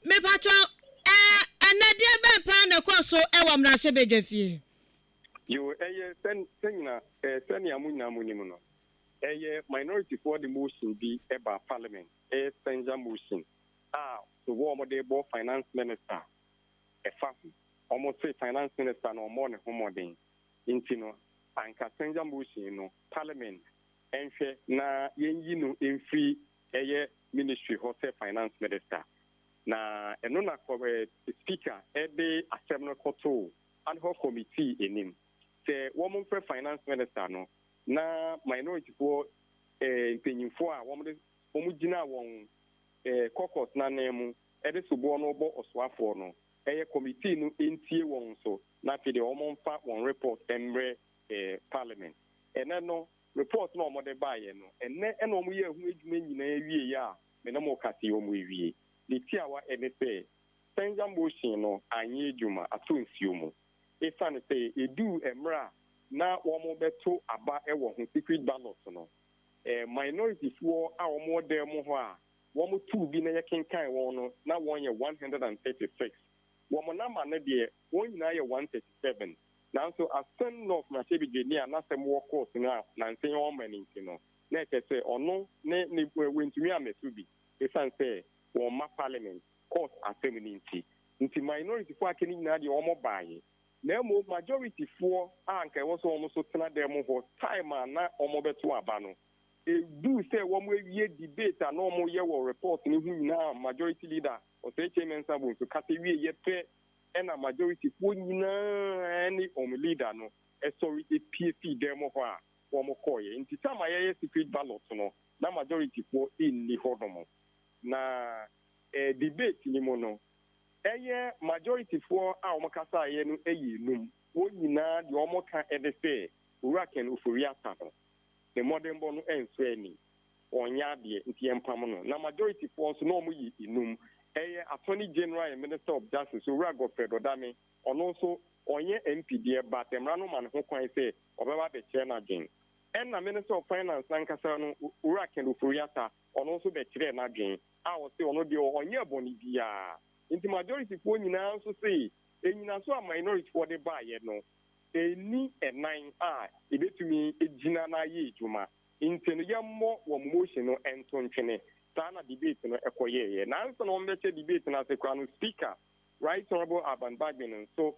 Mepakyɛw, eh, ɛnɛ deɛ bɛn paa na ɛkɔɔ so wɔ mmarahyɛbadwafie? Yiw, ɛyɛ sɛ, sɛ nyina, eh, sɛnea mo nyinaa munim no. Ɛyɛ minority foɔ de motion bi baa parliament, ɛyɛ censure motion a so wɔ wɔde rebɔ finance minister ɛfa ho. Wɔn se finance minister no ɔmmɔɔ ne ho mmɔden nti no anka censure motion no parliament nhwɛ na yɛnyi no mfiri ɛyɛ ministry hɔ sɛ finance minister. Na ɛno na speaker de asɛm no kɔtoo ad hoc committee anim sɛ wɔmfrɛ finance minister no na minority foɔ mpanyinfoɔ a wɔde wɔn gyina wɔn caucus no anan mu de soboɔ no rebɔ ɔsoafoɔ no, ɛyɛ committee no ntie wɔn nso na afei deɛ wɔmfa wɔn report mmrɛ parliament. Ɛnɛ no report no a wɔde baeɛ no, ɛnɛ na wɔyɛɛ ho adwuma nyinaa wieeɛ a me ne mo rekasa yi wɔawie. Ne tiawa ne sɛ, censure motion no anyɛ adwuma, atɔ nsuo mu. Esiane sɛ eduu mmerɛ a na wɔrebɛto aba wɔ ho, secret ballot no, minority foɔ a wɔwɔ dan mu hɔ a wɔtoo bi na yɛkenkan wɔn no, na wɔyɛ 136. Wɔn namba no deɛ, wɔn nyinaa yɛ 137. Nanso Asen North mmarahyɛbadwani a n'asɛm wɔ court no a nansa yi wɔmma no nti no, na ɛkyerɛ sɛ ɔno ne ne wantumi ammɛto bi esiane sɛ wɔmma parliament court asɛm no nti. Nti minority foɔ a aka no nyinaa deɛ wɔn baeɛ. Na mmom majority foɔ a anka ɛwɔ sɛ wɔn nso tena dan mu hɔ time a na wɔbɛto aba no, ɛduu sɛ wɔn awie debate a na wɔyɛ wɔ report no ho nyinaa a majority leader Osei Kyei Mensah Bonsu kasa wieɛ pɛ ɛna majority foɔ nyinaa ne wɔn leader no sɔre pue fii dan mu hɔ a wɔn kɔeɛ. Nti time a yɛyɛ secret ballot no na majority foɔ nni hɔ nom. Na debate no mu no ɛyɛ majority foɔ a wɔn kasaeɛ no yɛ num. Wɔn nyinaa deɛ wɔn ka ne sɛ Owura Ken Ofori-Atta no ne mmɔdenbɔ no nsɔ ani. Ɔnyɛ adeɛ nti yɛmpam no. Na majority foɔ nso na wɔn yɛ num. Ɛyɛ Attorney General and Minister of Justice Owura Godfred Odame, ɔno nso ɔnyɛ MP deɛ but mmara no ma no ho kwan sɛ ɔbɛba abɛkyerɛ n'adwen. Ɛna Minister of Finance nankasa no Owura Ken Ofori-Atta, ɔno nso bɛkyerɛɛ n'adwen a ɔse ɔno deɛ ɔnyɛɛ bɔne biara. Nti majority foɔ nyinaa nso se nnyinasoɔ a minority foɔ de baeɛ no ɛnni ɛnan a ɛbɛtumi agyina na ayɛ adwuma. Nti no yɛmmɔ wɔn motion no nto ntwene. Saa na debate no kɔyɛeɛ. Na ansa na wɔbɛhyɛ debate no ase koraa no Speaker, Right Honourable Alban Bagbin nso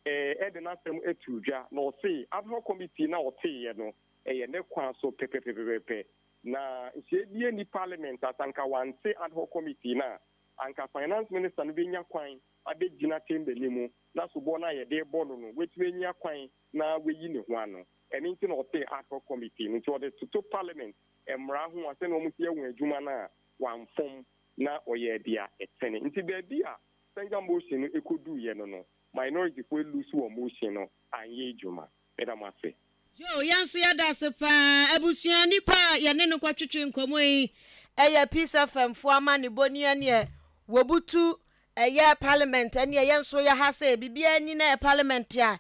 de n'asɛm too dwa na ɔse ad hoc committee no a ɔteeɛ no ɛyɛ ne kwan so pɛpɛpɛpɛpɛ. Na nhyiae biara nni parliament a sɛ anka wɔante ad hoc committee no a anka finance minister no bɛnya kwan abɛgyina chamber no mu na soboɔ no a yɛde rebɔ no no watumi anya kwan na wayi ne ho ano. Ɛno nti na ɔtee ad hoc committee no. Nti ɔde toto parliament mmara ho a sɛnea wɔsi yɛ wɔn adwuma no a wamfom na ɔyɛɛ deɛ ɛtene. Nti baabi a censure motion no kɔduiɛ no no, minority foɔ lose wɔn motion no anyɛ adwuma. Meda mo ase. Joe, yɛn nso yɛda ase paa. Abusua, nipa a yɛne no kɔtwetwe nkɔmmɔ yi yɛ Peace FM foɔ amanebɔ ni ɛneɛ wɔbutu ɛyɛ parliament ɛneɛ yɛn nso yɛha sɛ biribiara ni na ɛyɛ parliament a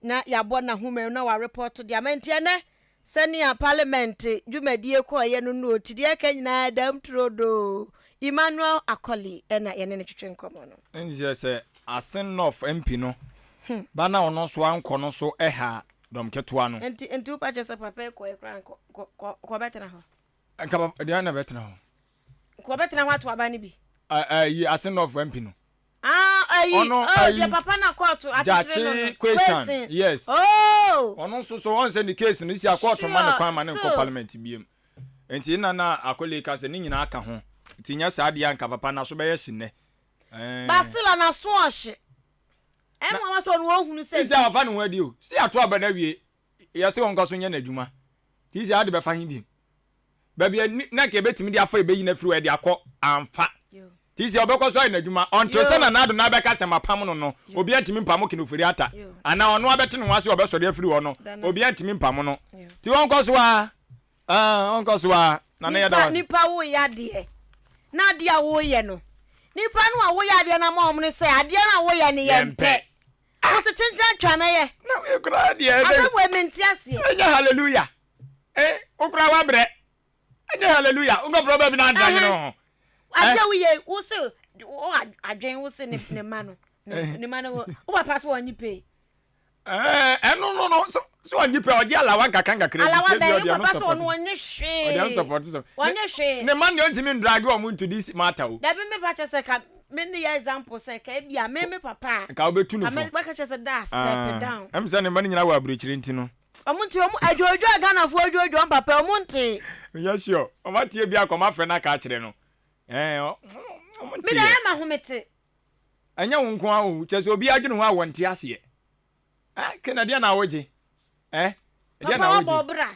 na yɛabɔ n'ahoma mu na wɔarepɔto de ama. Nti ɛnnɛ, sɛnea parliament dwumadie kɔeɛ no no ti deɛ ɛka nyinaa dam turodoo. Emmanuel Akoli na yɛne no twetwe nkɔmmɔ no. Nkyerɛ sɛ Asen North MP no ba na ɔno nso ankɔ no nso ha dɔm ketewa no. Nti nti wopa kyɛ sɛ papa yi kɔɛ koraa nkɔ kɔ kɔ ɔbɛtena hɔ? Nka papa deɛ na bɛtena hɔ. Nka ɔbɛtena hɔ ato aba no bi. Ɛyi Asen North MP no. Ah, ayi, Ɔno oh, ayi, deɛ papa na kɔɔto akyekyere no no. Gyakye Quayson, Quayson. yes. Oh! Ɔno nso so ɔn sɛ ne case no si a kɔɔto ma no Sure, kwan ma ne nkɔ still. parliament biem. Nti nna na Akole ka sɛ ne nyinaa ka ho. Nti nyɛ saa deɛ a nka papa n'aso bɛyɛ hye nnɛ. But Ɛɛ. still a n'aso ɔhye. Na Ɛnwanwa sɛ ɔno ɔhunu sɛ sisi a nti. wafa ne ho adi o. Si ato aba no awie, yɛse ɔnkɔ so nyɛ n'adwuma. Nti sisi a ade bɛfa he biem? Baabi a na nka yɛbɛtumi de afa yɛbɛyi no afiri hɔ yɛde akɔ, amfa. Nti sɛ ɔbɛkɔ so ayɛ n'adwuma until sɛ Nana Addo nan bɛka sɛ mapam no no, obiara ntumi mpamo Ken Ofori-Atta. Anaa ɔno abɛte ne ho ase ɔbɛsɔre afiri hɔ no, obiara ntumi mpamo no. Nti ɔnkɔ so ara, ah, ɔnkɔ so ara. Nana yɛda wo ase. Nipa woyɛ adeɛ na adeɛ a woyɛ no nipa no a woyɛ adeɛ no ama wɔn no sɛ adeɛ no a woyɛ no yɛmpɛ. Wo se kyenkyen atwa mɛyɛ. Na wei koraa deɛ. Asɛm wei mente aseɛ. Ɛnyɛ hallelujah. Eh, wo koraa wabrɛ. Ɛnyɛ hallelujah. Wo nkɔfrɛ baabi na adra nwene ho. Adeɛ wo yɛ wo se wo adwen wo se ne ma no. Ne ma no wo papa so wɔnye pay. Eh, ɛno no no so So ɔngye pɛ ɔgye alawa nkakra nkakra bi. Alawa bɛn wo papa sɛ ɔno ɔnye hwee. Ɔde ɔnsɔpɔte so. Ɔnye hwee. Ne ma deɛ ɔntumi ndrage wɔn into this matter o. Dabi me pa kyɛ sɛ ka me ne yɛ example sɛ ka ebi a me me papa a. Nka wobɛtu no fo. Ka me bɛka kyɛ sɛ daa step down. Ɛm sɛ ne mma no nyinaa wɔ aburokyire nti no. Ɔmo nte ɔmo adwoodwoo a Ghanafoɔ adwoodwoo ɔmo papa ɔmo nte. Menyɛ sure ɔmo ateɛ bi akɔ ɔmo afrɛ no aka akyerɛ no ɛɛ ɔmo nteɛ. Me deɛ ɛyɛ ma ahomete. Ɛnyɛ wo nko ara o kyerɛ sɛ obiara dwene ho a wɔnte aseɛ. Eh, ke na deɛ na wogye? Eh, deɛ na wogye? Papa wabɔ ɔbra.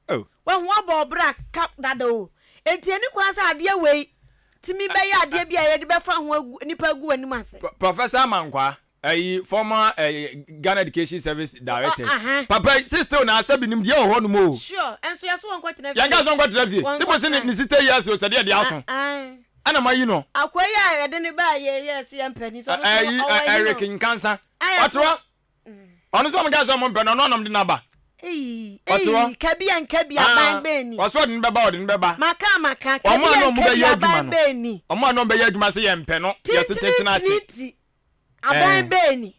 Oh. Wahu wabɔ ɔbra ka dada o. Enti ɛni kwan sɛ adeɛ wei tumi bɛyɛ adeɛ bi a yɛde bɛfa ho agu nipa agu w'anim ase. Professor Amankwaa, ɛyi former ɛyi Ghana Education Service director. Uh -huh. Papa yi si still na asɛ bi nimdeɛ wɔ hɔ nom o. Sure, ɛnso yɛso wɔn kɔtena fie. Yɛn ka so wɔn kɔtena fie. Si mo si ne ne sister years o sɛ deɛ deɛ aso. Ɛna mo ayi no. Akoa yi a yɛde ne baa yɛ yɛ si yɛn mpɛ ni so ɔno so ɔwɔ ayi no. Eric Nkansa. Ɔte hɔ. Ɔno nso ɔmo ka sɛ ɔmo mpɛ no ɔno ɔnom de n'aba. Ɔte hɔ. Kabi a nkabi aban bɛn ni. Ɔsɛ ɔde ne bɛba ɔde ne bɛba. Maka maka kabi a nkabi aban bɛn ni. Ɔmo a na ɔmo bɛyɛ adwuma sɛ yɛn mpɛ no. Yɛsi tenten akyi. Tintintinti aban bɛn ni.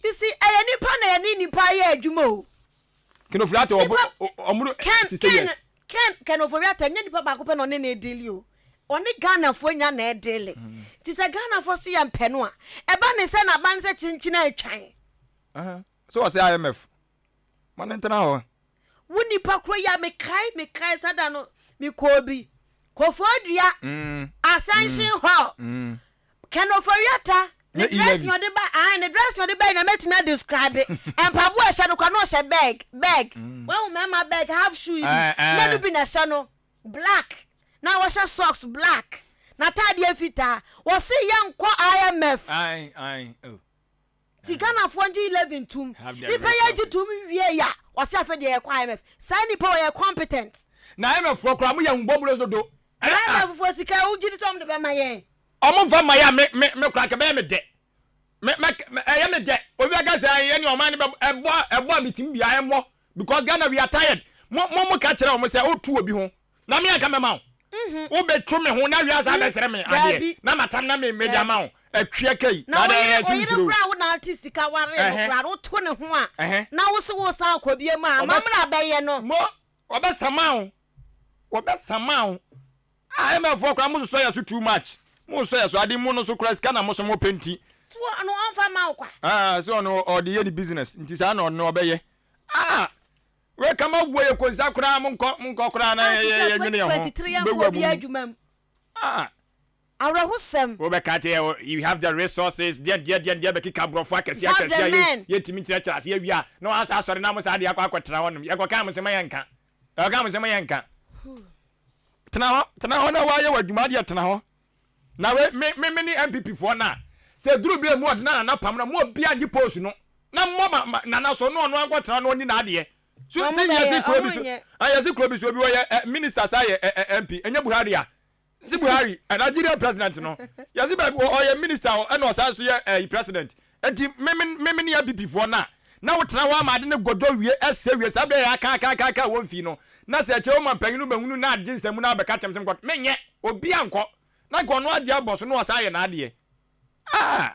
You see ɛyɛ nipa na yɛne nipa yɛ adwuma o. Ken Ofori-Atta ɔbɔ ɔmo 60 years. Ken Ken Ofori-Atta nyɛ nipa baako pɛ na ɔne ne deali o. Ɔne Ghanafoɔ nya na ɛdeale. Nti sɛ Ghanafoɔ se yɛmpɛ no a, ɛba ne sɛ n'aba ne sɛ kyenkyen atwan. So ɔsɛ IMF ma no ntena hɔ. Wo nipa koro yi a mekae mekae saa da no mekɔɔ bi Koforidua Ascension Hall Ken Ofori-Atta ne dressing ɔde ba ae ne dressing ɔde ba yi na mɛtumi a describe mpaboa ɛhyɛ no kora na ɔhyɛ bag bag wahu mɛma bag half shoe yi bi na no bi na ɛhyɛ no black na wɔhyɛ socks black n'ataadeɛ fitaa wɔse yɛnkɔ IMF Ae ae oh. Ti Ghanafoɔ ngye 11 tum nipa yɛ gye tum wie ya wɔse afei deɛ yɛkɔ IMF saa nipa wɔ yɛ competent. Na IMF foɔ koraa mo yɛ ahummɔborɔ dodo. IMF foɔ sika wo gye di sɛ wɔn de bɛma yɛn. Ɔmo nfa mma yɛ a me me me koraa nka ɛbɛyɛ me dɛ. Me mɛ ɛyɛ me dɛ. Obi bɛka sɛ ɛyɛ ne ɔman no bɛ ɛbɔ ɛbɔ a metumi bia ɛmmɔ because Ghana we are tired. Mo mo mo ka kyerɛ wɔn sɛ wotu obi ho na me anka mɛma wo. Wo bɛtu me ho na wiase abɛsrɛ me adeɛ na matam na me mede ama wo. Atwea kai. Na wo yere wo yere koraa wo na ate sika ware no koraa no woto ne ho a na wo se wo san akɔ bie mu a amammerɛ abɛyɛ no. Mo wɔbɛsama wo wɔbɛsama wo. Ah ML foɔ koraa mo sosɔ yɛ so too much mo sosɔ yɛ so ade mu no so koraa sika na mo so mo pɛ nti. So ɔno ɔnfa ma wo kwa. Ah so ɔno ɔde yɛ ne business nti saa na ɔno ɔbɛyɛ ah wei kama wuo yɛ konsa koraa mo nkɔ mo nkɔ koraa na yɛ yɛ nwene yɛ ho bɛwu amu ah. Awerɛhosɛm. Wobɛka kyɛ you have the resources deɛ deɛ deɛ deɛ bɛkeka aborɔfo akɛseɛ akɛseɛ a yɛntumi nkyerɛkyerɛ aseɛ wie a na wɔasa asɔre na mo saa deɛ akɔ akɔtena hɔnom yɛkɔka mo sɛ ma yɛnka yɛkɔka mo sɛ ma yɛnka. Tena hɔ tena hɔ na wayɛ w'adwuma adeɛ tena hɔ na we me me me ne NPP foɔ na sɛ duru bere mu ɔde na nana pam na mo obi angye post no na mmɔ ma, ma nana so no ɔno ankɔ tena no ɔni n'adeɛ so sɛ yɛsi kuro bi so yɛsi kuro bi so obi wɔyɛ eh, minister saa yɛ eh, eh, MP ɛnyɛ Buhari a si Buhari eh, Nigerian president no yɛsi baabi ɔyɛ minister ɛna ɔsan so yɛ eh, president Enti me me me me ne abibifoɔ no a na wotena hɔ ama ade no godɔ wie ɛsɛ wie saa berɛ yɛ aka aka aka aka wɔ mfii no na sɛ akyire woma mpanyin no bɛhunu na agye nsɛmmu na abɛka kyɛm sɛ mekɔ menyɛ obi ankɔ na nka ɔno agye abɔ so na ɔsan ayɛ n'adeɛ ah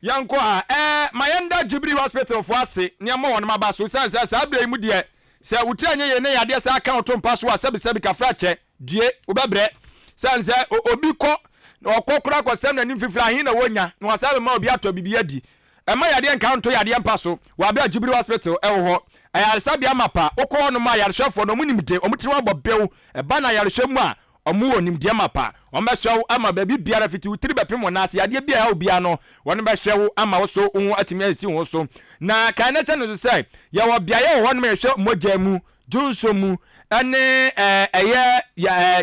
yɛnkɔ a ɛɛ ma yɛnda Jubilee Hospital foɔ ase na yɛmmɔ wɔn aba so sane sɛ saa berɛ yi mu deɛ sɛ wo tiri anyɛ yie na yadeɛ saa ka wo to mpa so a sɛbisɛbi kafra kyɛ Due, wobɛbrɛ. Sane sɛ obi kɔ na ɔkɔ koraa kɔsɛm n'anim fifiri ahe na wonya na wasan bɛma obi atɔ biribi adi. Mma yadeɛ nka wo nto yadeɛ mpa so wɔ aberɛ a Jubilee Hospital wɔ hɔ. Ayaresabea mapa, wokɔ hɔnom a ayarehwɛfoɔ no wɔn nim de, wɔn tiri ho abɔ bew. Ɛba no ayarehwɛ mu a, wɔn wɔ nimdeɛ mapa. Wɔn bɛhwɛ wo ama baabi biara fiti wo tiri bɛpem wo nan ase, yadeɛ bi a ɛha wo biara no, wɔn bɛhwɛ wo ama wo so wo ho atumi asi wo ho so. Na kae na hyɛ no nso sɛ, yɛwɔ beaeɛ wɔ hɔnom a yɛhwɛ mogya mu dwonsɔ mu ne ɛyɛ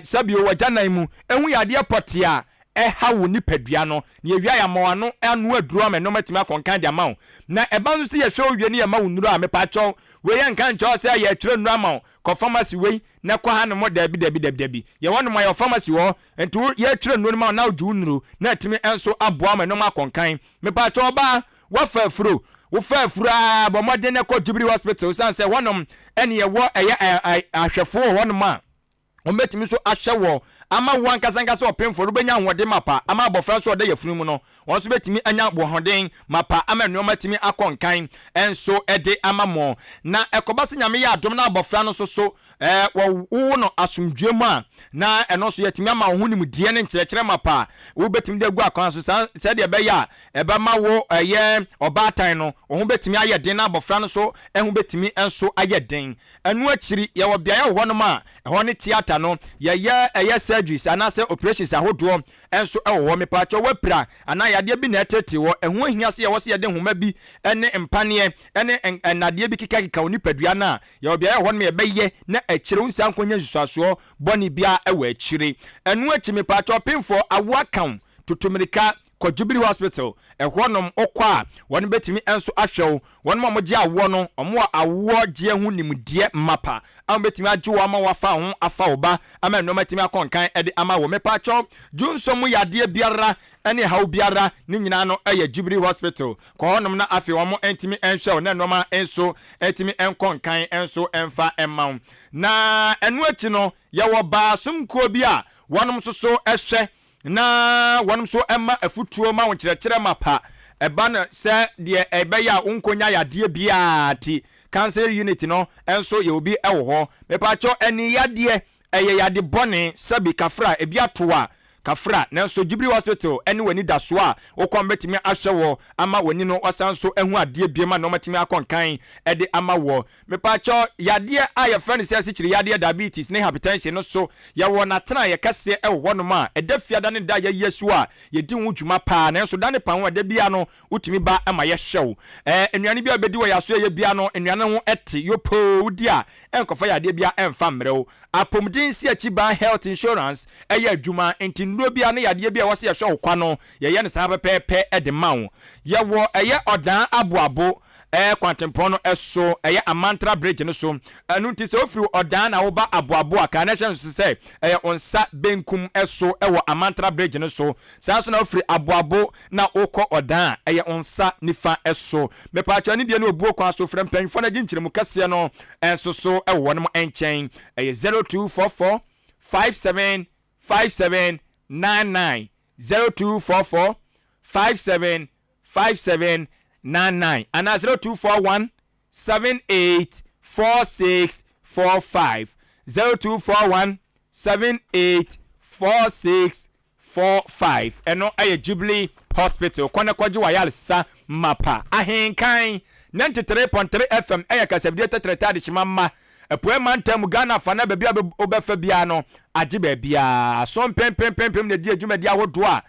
sɛbio w'agyanan mu hu yadeɛ pɔtee a ɛha wo nipadua no, na yɛwie a yɛama w'ano ano aduro ama nnoɔma atumi akɔ nkan de ama wo. Na ɛba nso sɛ yɛhwɛ wo wie ne yɛma wo nnuro a, mepaakyɛw, wei yɛnka nkyerɛ wo sɛ yɛretwerɛ nnuro ama wo, kɔ pharmacy wei na kɔ ha nom, daabi daabi daabi daabi. Yɛwɔ hɔnom a yɛwɔ pharmacy wɔ hɔ, nti wo yɛretwerɛ nnuro no ma wo na wogye wo nnuro na atumi nso aboa wo ma nnoɔma akɔ nkan. Mepaakyɛw ɔbaa, Woafa afuro? Wofa afuro a, bɔ mmɔden na kɔ Jubilee Hospital esiane sɛ hɔnom ɛne ɛwɔ ɛyɛ ahwɛfoɔ wɔ hɔnom a wɔbɛtumi nso ahwɛ wɔ. ama wo ankasa ankasa ɔpemfoɔ no wobɛnya ahoɔden mapa ama abɔfra nso a ɔda yafunu mu no wɔn nso bɛtumi anya ahoɔden mapa ama nnoɔma atumi akɔ nkan nso de ama mo. Na ɛkɔba sɛ Nyame yɛ adom na abɔfra no nso so wɔwo no asomdwoeɛ mu a, na ɛno nso yɛatumi ama wo ho nimdeɛ ne nkyerɛkyerɛ mapa a wobɛtumi de agu akwan so saa sɛdeɛ ɛbɛyɛ a ɛbɛma wo ɛyɛ ɔbaatan no wo ho bɛtumi ayɛ den na abɔfra no nso ho bɛtumi nso ayɛ den. Ɛno akyiri yɛwɔ beaeɛ wɔ hɔnom a ɛhɔ ne theatre no yɛyɛ ɛyɛ surgeries anaasɛ operations ahodoɔ nso wɔ hɔ. Mepaakyɛw woapira anaa yadeɛ bi na ɛtetee wɔ, ɛho ahia sɛ yɛwɔ sɛ yɛde nhoma bi ne mpaneɛ ne nnadeɛ bi kekakeka wo nipadua no a, yɛwɔ beaeɛ wɔ hɔnom a yɛbɛyɛ na akyire wo nsan nkɔnya nsusuasoɔ bɔne biara wɔ akyire. Ɛno akyi mepaakyɛw ɔpemfoɔ awoɔ aka wo, tutu mmirika kɔ Jubilee Hospital, ɛhɔnom wokɔ a wɔn bɛtumi nso ahwɛ wo. Wɔn a wɔgye awoɔ no, wɔwɔ awoɔ gyeɛ ho nimdeɛ mapa a wɔbɛtumi agye wo ama woafa wo ho afa wo ba ama nnoɔma atumi akɔ nkan de ama wo. Mepaakyɛw, dwonsɔ mu yadeɛ biara ne ɛhaw biara, ne nyinaa no yɛ Jubilee Hospital. Kɔ hɔnom na afei wɔn ntumi nhwɛ wo na nnoɔma nso ntumi nkɔ nkan nso mfa mma wo. Na ɛno akyi no, yɛwɔ baasom kuo bi a wɔnom nso so hwɛ na wɔnom nso ma afutuo ma wo nkyerɛkyerɛ mapa ɛba no sɛ deɛ ɛbɛyɛ a wonkɔnya yadeɛ biara nti cancer unit no nso yɛ obi wɔ hɔ. Mepaakyɛw ani yadeɛ ɛyɛ yade bɔne sɛbi kafra ebi ato a kafra nanso Jubilee Hospital ɛne w'anidasoɔ a wokɔ bɛtumi ahwɛ wɔ ama w'ani no wasan nso ahu adeɛ biom a nnoɔma tumi akɔ nkan de ama wɔ. Mepaakyɛw, yadeɛ a yɛfrɛ no sɛ asikyire yadeɛ, diabetes, ne hypertension no so, yɛwɔ n'atenaeɛ kɛseɛ wɔ hɔnom a ɛda fiada ne da a yɛayi asi hɔ a yɛdi ho dwuma paa. Nanso da ne pa ho a, da biara no wotumi ba ma yɛhwɛ wo. Ɛɛ, nnuane bi a wobɛdi wɔ yɛn asoɛeɛ biara no, nnuane no ho te yopoo, wodi a ɛnkɔfa yadeɛ biara ɛmfa mmrɛ wo. Apɔmuden nsiakyibaa, health insurance, yɛ adwuma, nti nnuro biara ne yadeɛ bi a ɛwɔ sɛ yɛhwɛ wo kwa no, yɛyɛ no saa pɛpɛɛpɛ de ma wo. Yɛwɔ ɛyɛ ɔdaa aboabo Ɛyɛ kwantempɔn no so, ɛyɛ Amantra Bridge no so. Ɛno nti sɛ wofiri Ɔdan na woba Aboabo a, kae na hyɛ nso sɛ ɛyɛ wo nsa benkum so wɔ Amantra Bridge no so. Saa nso na wofiri Aboabo na wokɔ Ɔdan a, ɛyɛ wo nsa nifa so. Mepaakyɛw anidie ne obuo kwan so frɛ mpanyinfoɔ no agye nkyerɛmu kɛseɛ no nso so wɔ wɔnom nkyɛn. Ɛyɛ 0244 57 57 99, 0244 57 5799 anaa 0241 78 4645, 0241 78 4645. Ɛno yɛ Jubilee Hospital. Kɔ na kɔgye w'ayaresa mapa. Ahenkan 93.3 FM yɛ kasafidie tɛtrɛtɛ adehyema mma Apuei mantam mu Ghana afa na baabi a wobɛfa biara no agye baabiara. So mpempempempem na ɛdi adwumadi ahodoɔ a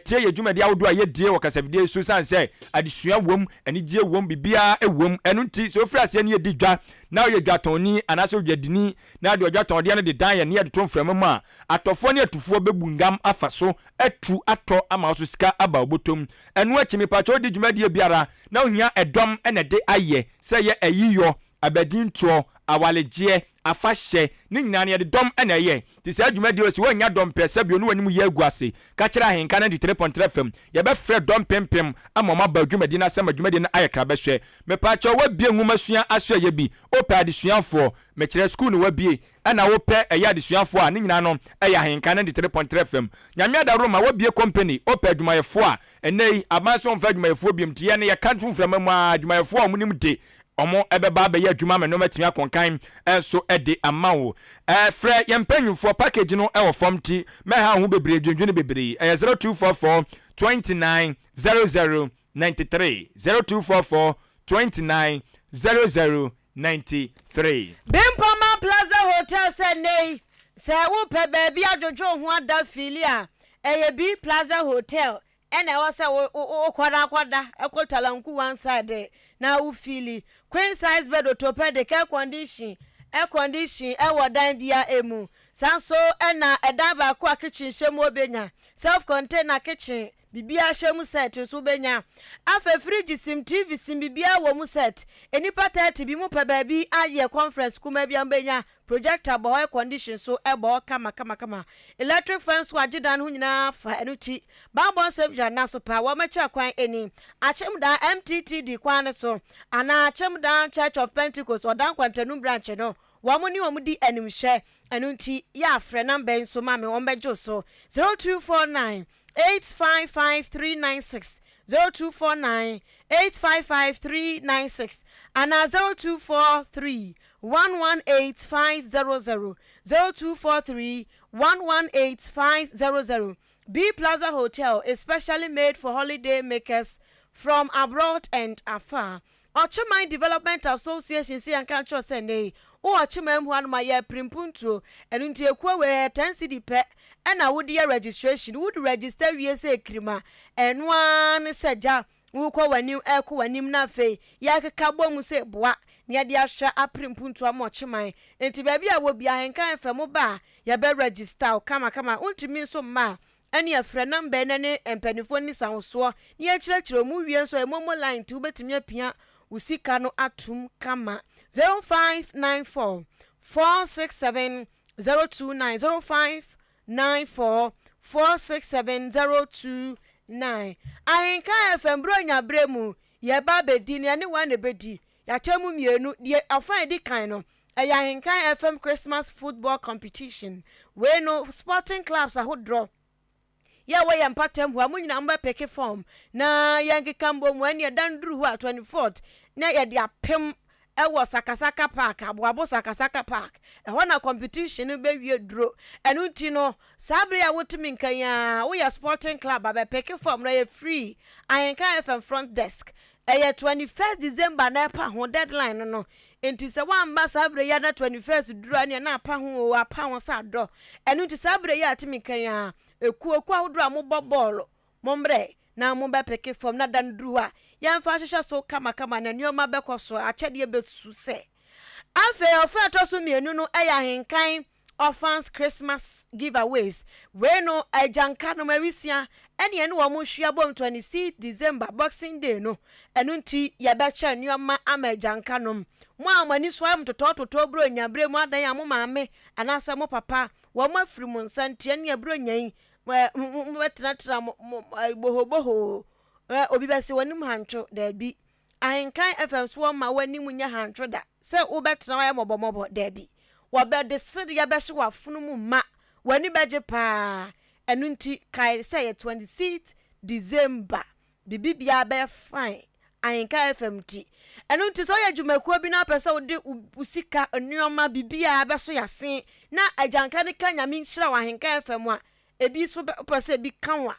Tie yɛ dwumadi ahodoɔ a yɛdie wɔ kasafidie yi so sane sɛ adesua wom, anigyeɛ wom, biribiara wom. Ɛno nti sɛ wofiri aseɛ ne yɛdi dwa na woyɛ dwatɔnni anaasɛ odwadini na wode ɔdwatɔndeɛ no de dan yɛn ne yɛde to mframa mu a, atɔfoɔ ne atufoɔ bɛbu ngam afa so atu atɔ ama wo so sika aba wo bɔtɔm. Ɛno akyi mepakyɛ wodi dwumadie biara na wohia ɛdɔm na ɛde ayɛ sɛ ɛyɛ ayiyɔ, abadintoɔ, awaregyeɛ, afahyɛ, ne nyinaa no yɛde dɔm na ɛyɛ. Nti saa dwumadie wei sɛ woannya dɔm pɛ sɛbio ne w'anim yɛ agu ase, ka kyerɛ Ahenka 93.3 FM, yɛbɛfrɛ dɔm mpempem ama wɔn aba dwumadie no ase ama dwumadie no ayɛ krabɛhwɛ. Mepaakyɛw woabie nwomasua asoɛeɛ bi, wopɛ adesuafoɔ, mekyerɛ sukuu no woabie, ɛna wopɛ ɛyɛ adesuafoɔ a, ne nyinaa no ɛyɛ Ahenka 93.3 FM. Nyame adaworoma woabie company, wopɛ adwumayɛfoɔ a, ɛnnɛ yi aban se wɔmfa adwumayɛfoɔ biom nti yɛn no yɛka to mframa mu ara, adwumayɛfoɔ a wɔnim de Wɔbɛba abɛyɛ adwuma ama nneɛma atumi akɔ nkan nso de ama wo. Frɛ yɛn mpanyimfoɔ, package no wɔ fam nti mɛha wo ho bebree dwendwene bebree. Ɛyɛ 0244 29 00 93, 0244 29 00 93. Bempɔma Plaza Hotel Sɛ nnɛ yi, sɛ wopɛ baabi adwodwo wo ho ada fiili a, ɛyɛ B Plaza Hotel Ɛna ɛwɔ sɛ wo wo wokɔ na akɔda ɛkɔ talanku one side na wo feeli queen size bed orthopedic air condition air condition ɛwɔ dan bia emu saa nso ɛna ɛdan baako a kitchen hyɛ mu obenya self container kitchen bibia hyɛ mu set nso wobenya afei fridge sim TV sim bibia wɔ mu set nnipa 30 bi mo pɛ baabi ayɛ conference kumaa bia mobenya Projector bɔ hɔ, air condition nso bɔ hɔ kamakamakama. Electric fan nso agye dan no ho nyinaa fa, ɛno nti bammɔ nsɛm gyina nna so paa. Wɔmmɛkyerɛ kwan ani. Akyem Dan MTTD kwan no so anaa Akyem Dan Church of Pentecost Ɔdan Kwantanum Branch no, Wɔn ne wɔn di animhwɛ. Ɛno nti yɛ a frɛ number yi nso ma me, wɔn bɛgye wo so, 0249 855 396, 0249 855 396 anaa 0243 118 500, 0243 118 500. B Plaza Hotel is specially made for holiday makers from abroad and afar. Ɔkyeman Development Association se yɛnka nkyerɛ wo sɛ nnɛ yi wowɔ Ɔkyeman mu hanom a yɛrepere mpuntuo. Ɛno nti ekuo wei ɛyɛ ten cedi pɛ ɛna wode yɛ registration. Wode register wie sɛ kirima ɛno ara ne sɛ gya wokɔ w'anim ɛrekɔ w'anim na afei yɛrekeka bɔ mu sɛ boa na yɛde ahwɛ apere mpuntuo ama Ɔkyeman. Nti baabi a wɔ biara Ahenkan FM woba a yɛbɛ register wo kamakama. Wontumi nso mma a Ɛneɛ frɛ number yi na ne mpaninfoɔ nni sawosoɔ na yɛnkyerɛkyerɛ wo mu wie nso ɛyɛ momo line nti wobɛtumi apia wo sika no atom kama 0594 467 029 0594 467 029 Ahenka FM Buronya berɛ mu yɛba abɛdi na yɛne woa na ɛbɛdi Yɛakyɛ mu mmienu, deɛ ɔfa a ɛdi kan no, ɛyɛ Ahenkan FM Christmas Football Competition. Wei no, sporting clubs ahodoɔ yɛ a ɛwɔ yɛn mpɔtam hɔ a, mo nyinaa mobɛpeke form na yɛnkeka mbɔ mu. Ɛnneɛ da no duru hɔ a, 24th, na yɛde apem wɔ Sakasaka Park, Aboabo Sakasaka Park. Ɛhɔ na competition no bɛwie duro. Ɛno nti no, saa bere yi a wote me nka yi ara, woyɛ sporting club a, bɛpeke form no, ɛyɛ free. Ahenkan FM front desk. Ɛyɛ 21st December na ɛpa ho, deadline no no. Enti sɛ woamma saa berɛ yi a na 21st duru a ɛneɛ na apa ho oo, apa ho sɛ adɔ. Ɛno nti saa berɛ yi a teme ka yi ara, ekuo kuo ahodoɔ a mobɔ bɔɔlo, mommrɛ na mobɛpeke fam na da no duru hɔ a, yɛmfa nhyehyɛ so kamakama na nneɛma bɛkɔ so, akyɛdeɛ bɛsu sɛ. Afei ɔfa a ɛtɔ so mmienu no yɛ ahenkan Orphans Christmas Giveaways, Wei no agyanka nom awisia ɛne yɛne wɔn hyia bom 26 December Boxing Day no, ɛno nti yɛbɛkyɛ nnoɔma ama agyanka nom. Mo a mo ani so ayɛ mo totɔɔtotɔɔ Buronya berɛ mu adan a mo maame anaasɛ mo papa wɔn afiri mo nsa nti ɛnneɛ Buronya yi mobɛtenatena mo bohobohoo, obi bɛse w'anim hantwo, daabi. Ahenkan FM so wɔmma w'anim nyɛ hantwo da sɛ wobɛtena hɔ ayɛ mmɔbɔmmɔbɔ, dabi. Wɔbɛde sereɛ bɛhyɛ w'afono mu ma, w'ani bɛgye paa. Ɛno nti kae sɛ ɛyɛ 26 December, biribi biara bɛyɛ fine Ahenkan FM nti. Ɛno nti sɛ woyɛ dwumakuo bi na wopɛ sɛ wode wo sika, nnoɔma, biribiara bɛso yɛn ase na Agyanka no ka Nyame nhyira wɔ Ahenkan FM a, Ebi nso bɛ wopɛ sɛ ebi ka wo a,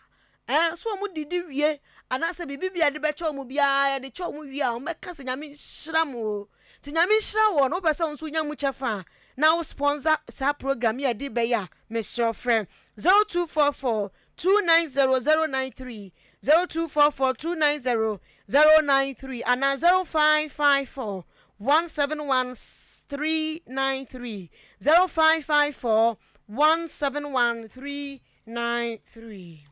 ɛɛ so wɔn didi wie anaasɛ biribi bi a yɛde bɛkyɛ wɔn biara yɛde kyɛ wɔn wie a wɔbɛka sɛ Nyame nhyira mo o. Nti Nyame nhyira wɔ no wopɛ sɛ wo nso wonya mu kyɛfa a na wo sponsor saa program yi a yɛde bɛyɛ a mesrɛ wo frɛ 0244 290 093 0244 290 093 anaa 0554 171 393 0554 171393.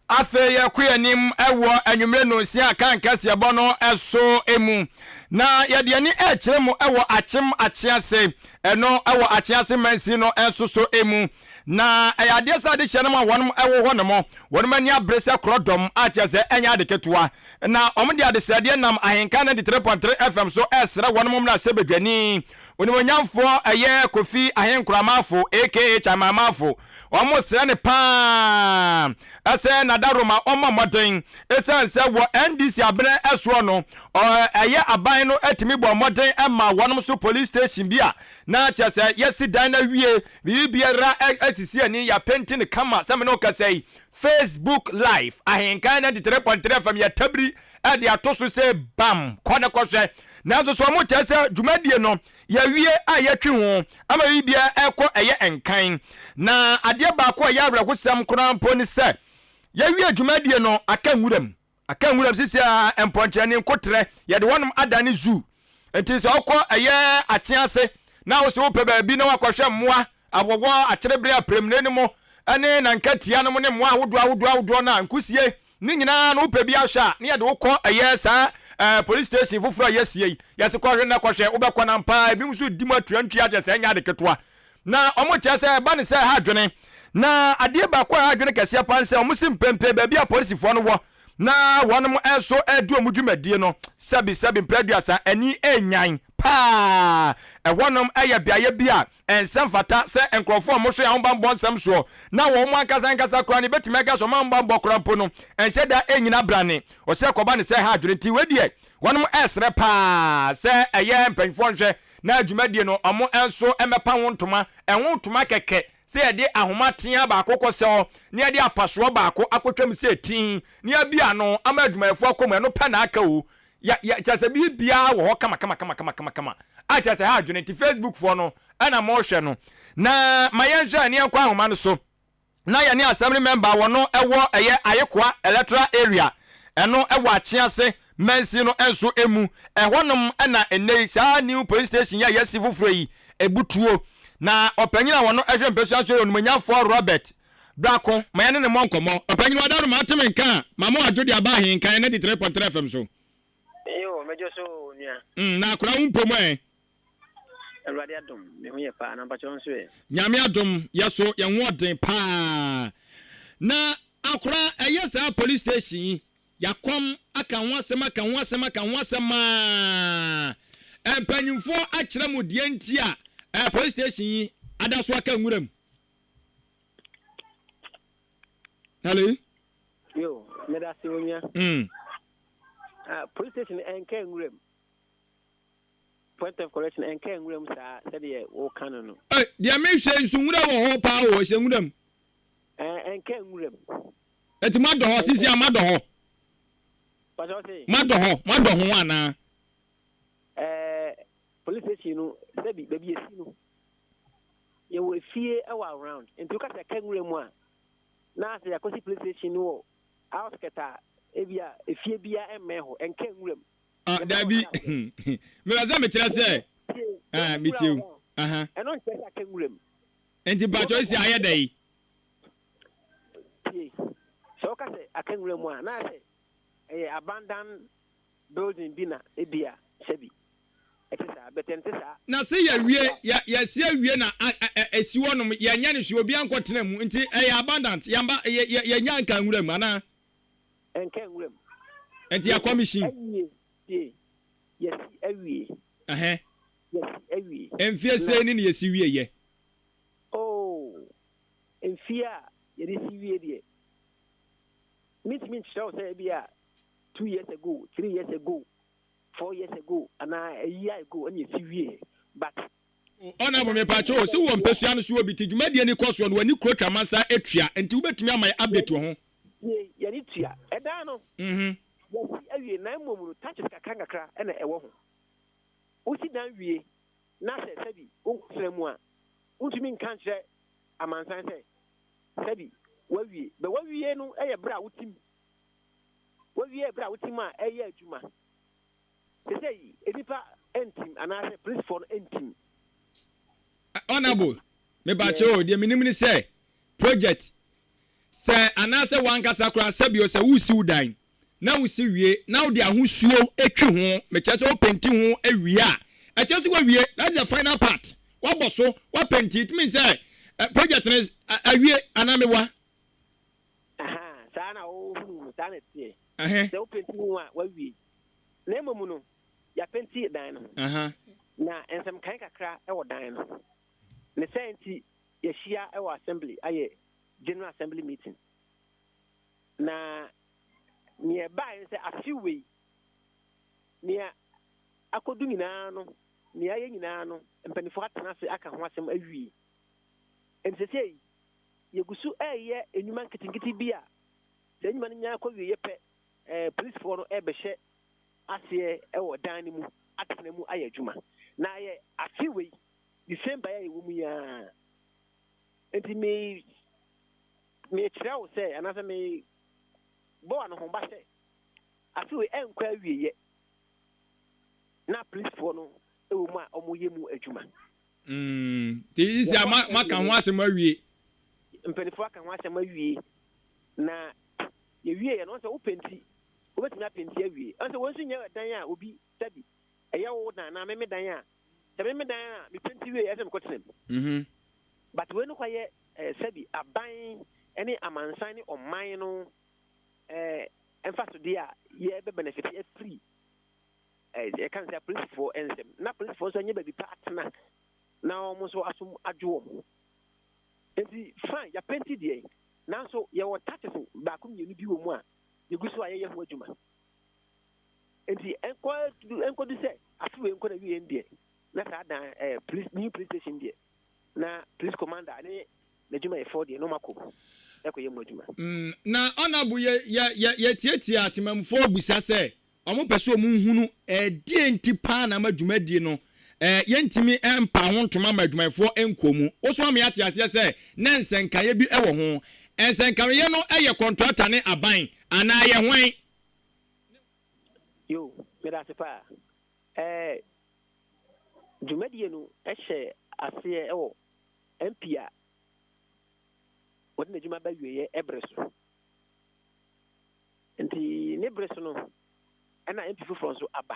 Afei yɛkɔ yɛn anim wɔ anwummere nnɔnsia a kan kaseɛbɔ no so mu, na yɛde yɛn ani rekyerɛ mu wɔ Akyem Akyease, ɛno wɔ Akyease mansin no nso so mu. Na ɛyɛ adeɛ sɛ adehyeɛ no ma wɔn wɔ hɔ nom, wɔn ani abere sɛ korɔdɔm a kyerɛ sɛ ɛnyɛ ade ketewa. Na wɔn de adesrɛdeɛ nam Ahenka 93.3 FM so resrɛ wɔn mmarahyɛbadwani Onimuonyamfoɔ ɛyɛ Kofi Ahenkuro Amarfo aka Chairman Amarfo, wɔn srɛ no paa sɛ Nadaroma ɔmmɔ mmɔden ɛsiane sɛ wɔ NDC abene soɔ no ɛyɛ aban no atumi bɔ mmɔden ma wɔnom so police station bi a na kyerɛ sɛ yɛsi dan no awie biribiara asisi ani yɛapenti no kama sɛ me ne wo kasa yi Facebook live Ahenkan 93.3 FM yɛtabiri de ato so sɛ bam, kɔ na kɔhwɛ. Nanso so wɔkyerɛ sɛ dwumadie no yɛawie a yɛatwi ho ama biribiara ɛrekɔ ɛyɛ nkan? Na adeɛ baako a ɛyɛ awerɛhosɛm koraa mpo ne sɛ yɛawie dwumadie no aka nwuram, aka nwuram sisi a mpɔnkyerɛni nkoterɛ yɛde hɔnom adane zoo. Nti sɛ wokɔ ɛyɛ akye ase na wo sɛ wopɛ baabi na wakɔhwɛ mmoa awɔwɔ akyerebere apremire no mu ne nankatia no mu ne mmoa ahodoɔ ahodoɔ ahodoɔ no a nkusie Ne nyinaa no wopɛ bi ahwɛ a ne yɛde wo kɔ ɛyɛ saa ɛɛ police station foforɔ a yɛasie yi yɛse kɔhwɛ na kɔhwɛ wobɛkɔ na ampa ebinom nso di mu atuantua kyerɛ sɛ ɛnyɛ ade ketewa na wɔn kyerɛ sɛ ɛba ne sɛ ɛha adwene na adeɛ baako a ɛha adwene kɛseɛ paa ne sɛ wɔn si mpɛmpɛ baabi a polisifoɔ no wɔ. na wɔnom nso redi wɔn dwumadie no sɛbi sɛbi mprɛ aduasa ani renyan paa. Ɛhɔnom yɛ beaeɛ bi a ɛnsɛ mfata sɛ nkorɔfoɔ a wɔhwɛ yɛn ahobanbɔ nsɛm soɔ na wɔn ankasa ankasa koraa no yɛbɛtumi aka sɛ wɔn ahobanbɔ koraa mpo no ɛnhyɛ da nnyina brane. Ɔsɛ kɔba ne sɛ ɛha adwene nti wei deɛ wɔnom resrɛ paa sɛ ɛyɛ mpanyinfoɔ nhwɛ na dwumadie no wɔn nso mmɛpa ho ntoma, ɛho ntoma kɛkɛ sɛ yɛde ahoma teaa baako kɔsɛ hɔ na yɛde apasoɔ baako akɔtwam sɛ tii na yɛabue ano ama adwumayɛfoɔ akɔ mu, ɛno pɛ na aka o. Yɛ, yɛ, kyerɛ sɛ biribiara wɔ hɔ kama kama kama kama kama kama a kyerɛ sɛ ha adwene nti Facebook foɔ no ɛna mohwɛ no. Na ma yɛnhwɛ ne yɛnkɔ ahoma no so na yɛne assembly member a wɔno ɛwɔ ɛyɛ Ayekoa electoral area ɛno ɛwɔ Akyease mansin no nso mu. Ɛhɔnom na ɛnnɛ yi saa new police station yi a yɛasi foforɔ yi ɛbutuo. Na ɔpanyin a wɔno ɛhwɛ mpasua so yɛ Onimuonyamfoɔ Robert Brako. Ma yɛne no mmɔ nkɔmmɔ. Ɔpanyin Wadaroma ate me nka a, ma mo adwo de aba Ahenkan 93.3 FM so. Yoo, mɛdwo so o, onua. Mm, na akora wo mpom ɛ? Awurade adom, me ho yɛ paa, na mpakyɛ wo nso ɛ? Nyame adom, yɛ so, yɛn ho ɔden paa. Na akora, ɛyɛ saa police station yi, Yɛakɔm aka ho asɛm aka ho asɛm aka ho asɛm aa Mpanyinfoɔ akyerɛ mo deɛ nti a ɛɛ police station yi ada so aka nwura mu. Hello? Yo, meda se onua. Mm. Ah, police station ɛnka nwura mu. Point of correction, ɛnka nwura mu saa sɛdeɛ woka no no. Eh, deɛ mehwɛ nso nwura wɔ hɔ paa o, ɛhyɛ nwura mu. Eh, ɛnka nwura mu. Eti moadɔ hɔ sisi a moadɔ hɔ. Moadɔ hɔ, moadɔ ho anaa? Eh, police station no, sɛbi, baabi esi no, yɛwɔ efie ɛwɔ around. Nti woka sɛ ɛka nwura mu a, na sɛ yɛakɔsi police station no wɔ outskirt a, ebi a efie bia ɛmmɛn hɔ, ɛnka nwura mu. Ah, dabi, mepɛ sɛ mekyerɛ sɛ, ah, metie o. Aha. Ɛno nkyerɛ sɛ aka nwura mu. Nti mpakyɛ esi ayɛ dɛ yi. Tie, sɛ woka sɛ aka nwura mu a, na sɛ ɛyɛ abandon building bi na ebi a sɛbi ɛte saa, but ɛnte saa. Na se yɛwie, yɛ, yɛsi awie na a, ɛ, ɛ, esi hɔnom, yɛnyɛ no hwee, obiara nkɔtena mu, nti ɛyɛ abandant, yɛmba, yɛ, yɛ, yɛnnya nka nwura mu, anaa? Ɛnka nwura mu. Nti yɛ commission. Awie, tie, yɛsi awie. Ɛhɛn. Yɛsi awie. Mfie sei ne na yɛsi wie yɛ. Oh, mfie a yɛde si wie deɛ, mentumi nkyerɛ wo sɛ ebi a 2 years ago, 3 years ago, 4 years ago, anaa a year ago ɛna yɛsi wie, but. Honourable mepakyɛ o, se wowɔ mpasua no so wɔ bi ti dwumadie no kɔ soɔ no w'ani kuro twa mansa atua nti wobɛtumi ama yɛ update wɔ ho? Tie, yɛne tua. Ɛdan no, yɛasi awie na mmom no touches kakra nkakra na ɛwɔ ho. Wosi dan wie na sɛ sɛbi wonkɔtena mu a, wontumi nka nkyerɛ amansan sɛ sɛbi woawie. Bɛ woawie no yɛ berɛ a wotim. Woawie yɛ berɛ a wotim a ɛyɛ adwuma. Sesei nnipa ntim anaasɛ polisifoɔ no ntim. Honourable, mepakyɛ o, deɛ menim ne sɛ project sɛ anaasɛ wankasa koraa sɛbio sɛ woresi wo dan na wosi wie na wode ahosuo twi ho, mekyerɛ sɛ wopenti ho wie a, ɛkyerɛ sɛ wawie, that is the final part, wabɔ so, wapenti, it means sɛ project no awie anaa meboa? Ahaa, saa na wohunu no, saa na ɛteɛ. Sɛ wopenti ho a, wawie. Na mmom no, yɛapenti dan no ho. Na nsɛmkan kakra wɔ dan no ho. Ne saa nti, yɛahyia wɔ assembly ayɛ general assembly meeting. Na nea ɛbaeɛ ne sɛ afe wei, nea akɔdu nyinaa no, nea ayɛ nyinaa no, mpanimfoɔ atena ase aka ho asɛm awie. Nti seesei yɛgu so reyɛ nnwuma nketenkete bi a sɛ nnwuma no nyinaa kɔ wieɛ pɛ, eh, polisifoɔ no rebɛhyɛ aseɛ wɔ dan no mu atena mu ayɛ adwuma. Na ayɛ afe wei, December yi a yɛwɔ mu yi ara. Nti me mekyerɛ wo sɛ anaasɛ me bɔ anohoba sɛ afe wei ɛnkɔ awieɛ na polisifoɔ no wɔ mu a wɔyɛ mu adwuma. Mm, nti sisi a maka ho asɛm awie. Mpanimfoɔ aka ho asɛm awie na yɛwie yɛ no sɛ wopenti wobɛtumi apenti awie ɛsɛ wɔn nso nyɛ dan a obi sɛbi ɛyɛ wo dan na meme dan a sɛ meme dan a mepenti wie ɛsɛ mekɔtena mu mm-hmm. But wei no kɔyɛ eh, sɛbi aban ne amansan ne ɔman no eh, mfasodeɛ a yɛbɛ benefit afiri yɛka no sɛ apolisifoɔ nsam na apolisifoɔ nso anya baabi pa atena na wɔn nso asom adwo wɔn. Nti fine yɛapɛnti deɛ nanso yɛwɔ touches baako mmienu bi wɔ mu a yɛgu so a yɛyɛ ho adwuma. Nti ɛnkɔ ɛnkɔdu sɛ afe wei nkɔ na wie deɛ na saa dan ɛɛ police new police station deɛ na police commander ne n'adwumayɛfoɔ deɛ na wɔn akɔ mu ɛkɔyɛ mu adwuma. Mm, na honourable yɛ yɛ yɛ yɛtiatia atemamfoɔ bisa sɛ wɔn pɛ sɛ wɔn nhunu ɛdeɛ nti paa na ama dwumadie no ɛɛ yɛntumi mpa ho ntoma ma adwumayɛfoɔ nkɔ mu. Woso ama yɛate aseɛ sɛ na nsɛnkaeɛ bi wɔ ho. Nsɛnkaeɛ no yɛ kɔntrata ne aban anaa ɛyɛ hwan? Yo, meda ase paa. Ɛɛ, dwumadie no hyɛ aseɛ wɔ MP a wɔde n'adwuma ba wieɛ bere so. Nti ne bere so no, ɛna MP foforɔ nso aba.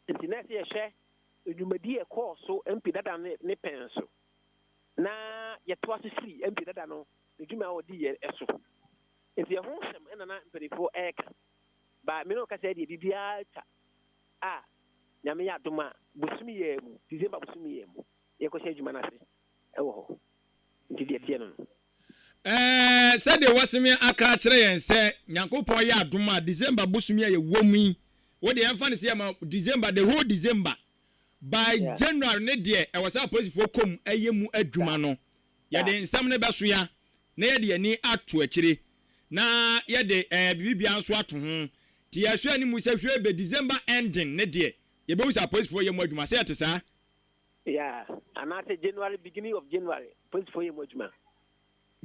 Nti na ɛsɛ yɛhwɛ dwumadie a ɛkɔɔ so MP dada no ne pɛn so na yɛtoa so firi MP dada no ne dwuma a ɔdiiɛ so. Nti ɛho nsɛm na na mpanimfoɔ ɛreka. Ba me ne wo kasa yi deɛ biribiara atwa a Nyame yɛ adom a bosome yi ara mu, December bosome yi ara mu yɛkɔhyɛ adwuma no ase wɔ hɔ. Nti deɛ ɛteɛ no no. Ɛɛ, sɛdeɛ wɔaseme aka akyerɛ yɛn sɛ Nyankopɔn yɛ adom a December bosome a yɛwɔ mu yi, wo deɛ yɛmfa no sɛ yɛma December, the whole December, by Yeah. January ne deɛ ɛwɔ sɛ apolisifoɔ kɔ mu yɛ mu adwuma no, yɛde nsɛm no bɛsoa na yɛde yɛn ani ato akyire na yɛde ɛɛ biribiara nso ato ho. Nti yɛhwɛ anim sɛ hwɛ bɛ December ending ne deɛ yɛbɛhu sɛ apolisifoɔ yɛ mu adwuma. Sɛ ɛte saa? Yeah, anaasɛ January, beginning of January, apolisifoɔ yɛ mu adwuma.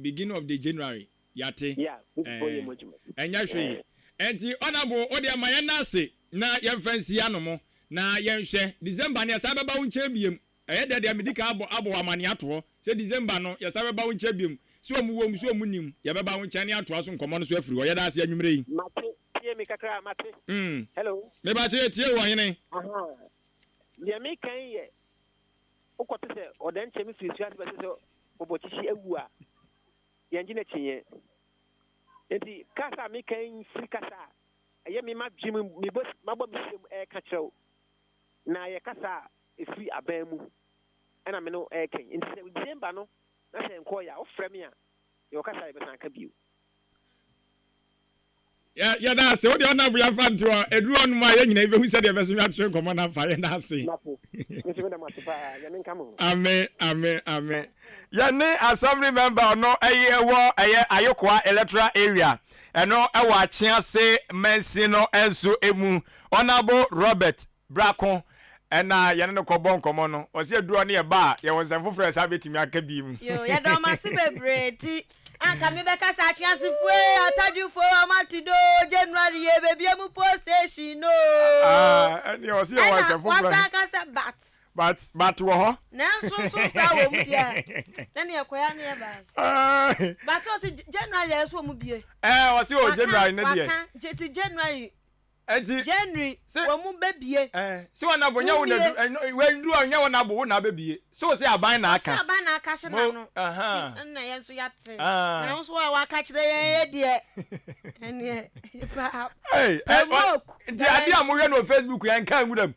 Beginning of the January, yɛate. Yeah, apolisifoɔ yɛ mu adwuma. Ɛnyɛ hwee. Ɛnti Honourable, wo deɛ ma yɛnna ase na yɛmfa nsi ano na yɛnhwɛ. December no yɛsan bɛba wo nkyɛn biom. Ɛyɛ dɛ deɛ medi kan abɔ abɔ wo amaneɛ ato hɔ sɛ December no yɛsan bɛba wo nkyɛn biom. Sɛ wɔn wɔ mu, sɛ wɔn nni mu, yɛbɛba wo nkyɛn ne atoa so nkɔmmɔ no so afiri hɔ. Yɛda ase anwummerɛ yi. Mate, tie me kakra, mate. Mm. Hello. Mepakyɛ yɛtie wo ɔhene. Ahaa. Deɛ meka yi yɛ, wokɔte sɛ ɔdɛnkyɛm firi sua ase bɛte sɛ ɔbɔkyikyi awu a, yɛngye no akyinnyeɛ. Enti kasa a meka yi firi kasa a ɛyɛ me m'adwene mu, mebɔ, mabɔ me tirim ɛreka kyerɛ wo. Na ɛyɛ kasa a ɛfiri aban mu ɛna me ne wo ɛreka yi. Nti sɛ December no na sɛ nkɔɔyɛ a, wofrɛ me a, yɛwɔ kasa a yɛbɛsan aka bio. Yɛ yɛda ase. Wo deɛ ɔna boya fa nti hɔ. Ɛduru hɔ nom a yɛn nyinaa yɛbɛhu sɛdeɛ yɛbɛso atwetwe nkɔmmɔ no afa. Yɛda ase. Mate. Me nso meda mo ase paa. Nyame nka mo ho. Amen, amen, amen. Yɛne assembly member ɔno ɛyɛ wɔ ɛyɛ Ayokoa electoral area ɛno ɛwɔ Akyease mansin no nso emu Honourable Robert Brako ɛna yɛne no kɔbɔ nkɔmmɔ no, ɔse aduru hɔ no yɛba a, yɛwɔ nsɛm foforɔ a ɛsan bɛtumi aka bi mu. Yoo yɛda wɔn ase bebree nti anka me bɛka sɛ akyeasefoɔ ee atadwefoɔ ee wɔn ate doo January yɛ bebie mu post station no Ah, ɛneɛ ɔse yɛwɔ ɛna nsɛm foforɔ. wasan aka sɛ but. But, but wɔ hɔ. Nanso nso saa wɔ mu deɛ na neɛ kɔya ne yɛ baa. But ɔse January yɛ so wɔn bie. Ɛɛ ɔse o January ne deɛ. Waka ti January. Enti, January, se, wɔn mu bɛbie. Eh, se wɔn abo nyɛ wo na du, eh, wɛndu a nyɛ wɔn abo wo na abɛbie. So se aban na aka. Ɔse aban na aka hyɛ n'ano. Mo, Ti ɛna yɛn nso yɛate. Ah. Na nso a waka kyerɛ yɛn yɛ deɛ. Ɛneɛ, pa, Hey, eh, promoke. nti adeɛ a mohwɛ no wɔ Facebook yɛn nka nwura mu.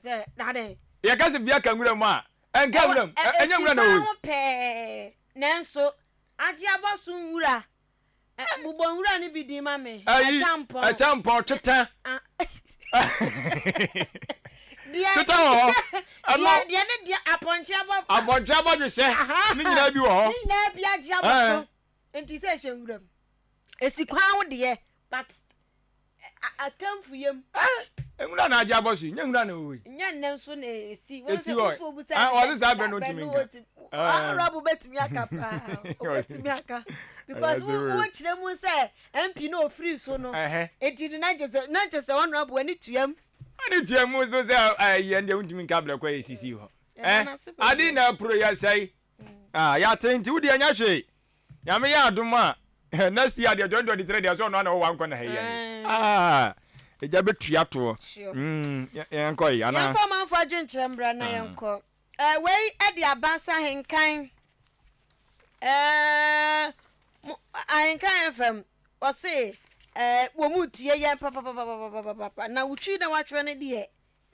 Sɛ, dade. Yɛka sɛ bia ka nwura mu a, ɛnka nwura mu. Ɛnyɛ nwura na Ɛsi wɔ kwan ho pɛɛ. Nanso, agye abɔso nwura. Bobɔ nwura no bi din ma me. Ayi, Ɛkyampɔn. ɛkyampɔn, tweta. Deɛ Tweta wɔ hɔ. Ɛno. Deɛ deɛ ne deɛ apɔnkye abɔ. Apɔnkye abɔdwesɛ. Ne nyinaa bi wɔ hɔ. Ne nyinaa bi agye abɔ so. Nti sɛ ɛhyɛ nwura mu. Esi kwan ho deɛ but Akanfo yam. Eh, nwura na agye abɔ so yi, nyɛ nwura na ɛwɔ yi. Nyɛ nnɛ nso na esi. Esi hɔ. Ɔse saa bɛ no ntumi nka. Honorable betumi aka paa. Obetumi aka. Because wo wo kyerɛ mu sɛ MP no ofiri so no. Eti no na nkyɛ sɛ na nkyɛ sɛ honorable ani tuam. Ani tuam so sɛ ɛyɛ ndeɛ wontumi nka brɛ kɔ esisi hɔ. Eh, ade na apuro yɛ sɛe. Ah, yɛate nti wo deɛ nyɛ hwee. Nyame yɛ adom a next year deɛ 2023 deɛ sɛ ɔno ana ɔwɔ ankɔ na ha yi ayi. Ah, ɛgya bɛtua toɔ. Mm, yɛnkɔ yi anaa. Yɛmfa ɔmanfoɔ adwenkyerɛ mbra na yɛnkɔ. Eh, wei de aba sɛ ahenkan eh, ahenkan FM. Ɔse ɛɛ wɔn tie yɛn papapapapapapa na wo twi na watwerɛ no deɛ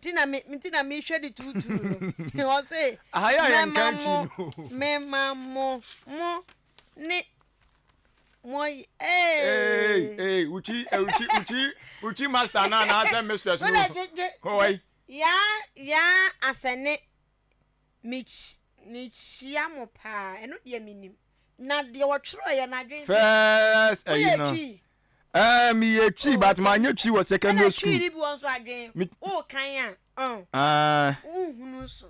nti na me nti na mehwɛ ne tuutuu no. Ɔse Aha yɛ a yɛnka mɛma ntwi mo no. mema mo mo ne mo Hey, ee. hey, wotwi eh, wotwi wotwi wotwi master na anaasɛ mistress no. Wona gye gye Hɔ yaa yaa asɛne Mekyia mo paa, ɛno deɛ menim. Na deɛ ɔtwerɛeɛ no adwene First ɛyi Woyɛ no. twi? Ɛɛ meyɛ twi Oh, but okay. manyɛ twi wɔ secondary Ɛna school. twi no bi wɔ nso adwene Me wokan a ɔn ah wonhunu so.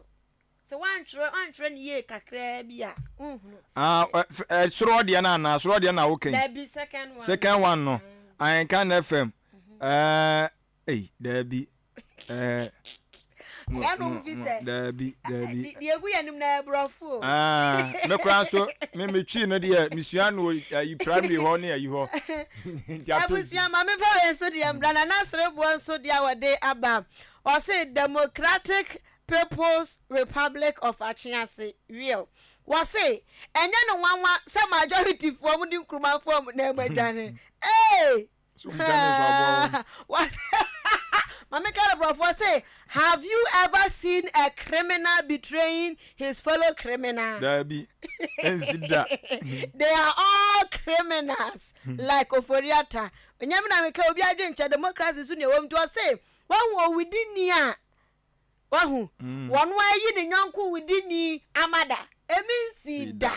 Sɛ woantwerɛ woantwerɛ no yie kakraa bi a wonhunu. ah ɛ ɛ soro deɛ no anaa soro deɛ na wokan? Dabi second one no. Second one no. Ahenkan FM. Ɛɛ Ei, daabi. Ɛɛ, mo, Ɛyɛ mo, nom fi mo, sɛ. daabi, daabi. Deɛ egu yɛn anim na ɛyɛ borɔfo o. Ah, me koraa nso, me metwi no deɛ, mesua no wɔ ayi primary hɔ ne ayi hɔ. Nti atɔ nti. Abusua, ma memfa wei nso deɛ mbra. Nana Sereboɔ nso deɛ a wɔde aba. Ɔse Democratic People's Republic of Akyease, Will. Wɔse ɛnyɛ no nwanwa sɛ majority foɔ mo de Nkrumahfoɔ mo nan mu adwane. Ee! So bisa me nso aboa wɔn. Mame ka no borɔfo ɔse have you ever seen a criminal betraying his fellow criminal? Daabi, ɛnsi da. They are all criminals like Ofori-Atta. Onyame na meka obi adwen kyɛ democracy so nea ɛwɔ mu nti ɔse wahu owudini a wahu wɔn ayi ne yɔnko wudini ama da emi nsi da.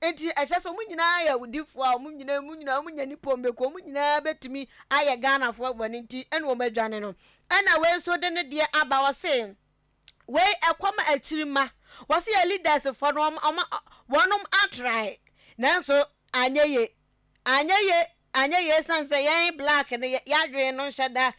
Enti ɛkyerɛ sɛ wɔn nyinaa yɛ awudifoɔ a wɔn nyinaa mu nyinaa wɔn nya nipa wɔn bɛku wɔn nyinaa bɛtumi ayɛ Ghanafoɔ bɔne nti ɛna wɔn adwane no. Ɛna wei nso de ne deɛ aba ɔse wei ɛkɔm akyiri ma wɔse yɛ leaders foɔ no wɔn wɔnom atrae nanso anyɛ ye Anyɛ yie, anyɛ yie ɛsiane sɛ yɛn black no y'adwene no nhyɛ da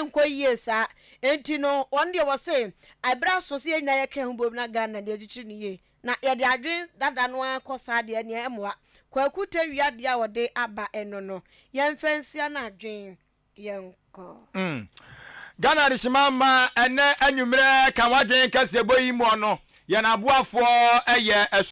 nkɔ yie saa nti no wɔn deɛ wɔse ɛberɛ aso sɛ yɛn nyinaa yɛka yɛn ho bom na Ghana deɛ yɛkyekyere no yie na yɛde adwene dada no ara kɔ saa deɛ ɛneɛ ɛmmoa. Kwaku Tawia deɛ a wɔde aba ɛno no yɛmfa nsia no adwene yɛnkɔ. Mm. Ghana Adehyema mma ɛnɛ anwummerɛ ka w'adwene kaseɛbɔ yi muɔ no yɛn aboafoɔ yɛ.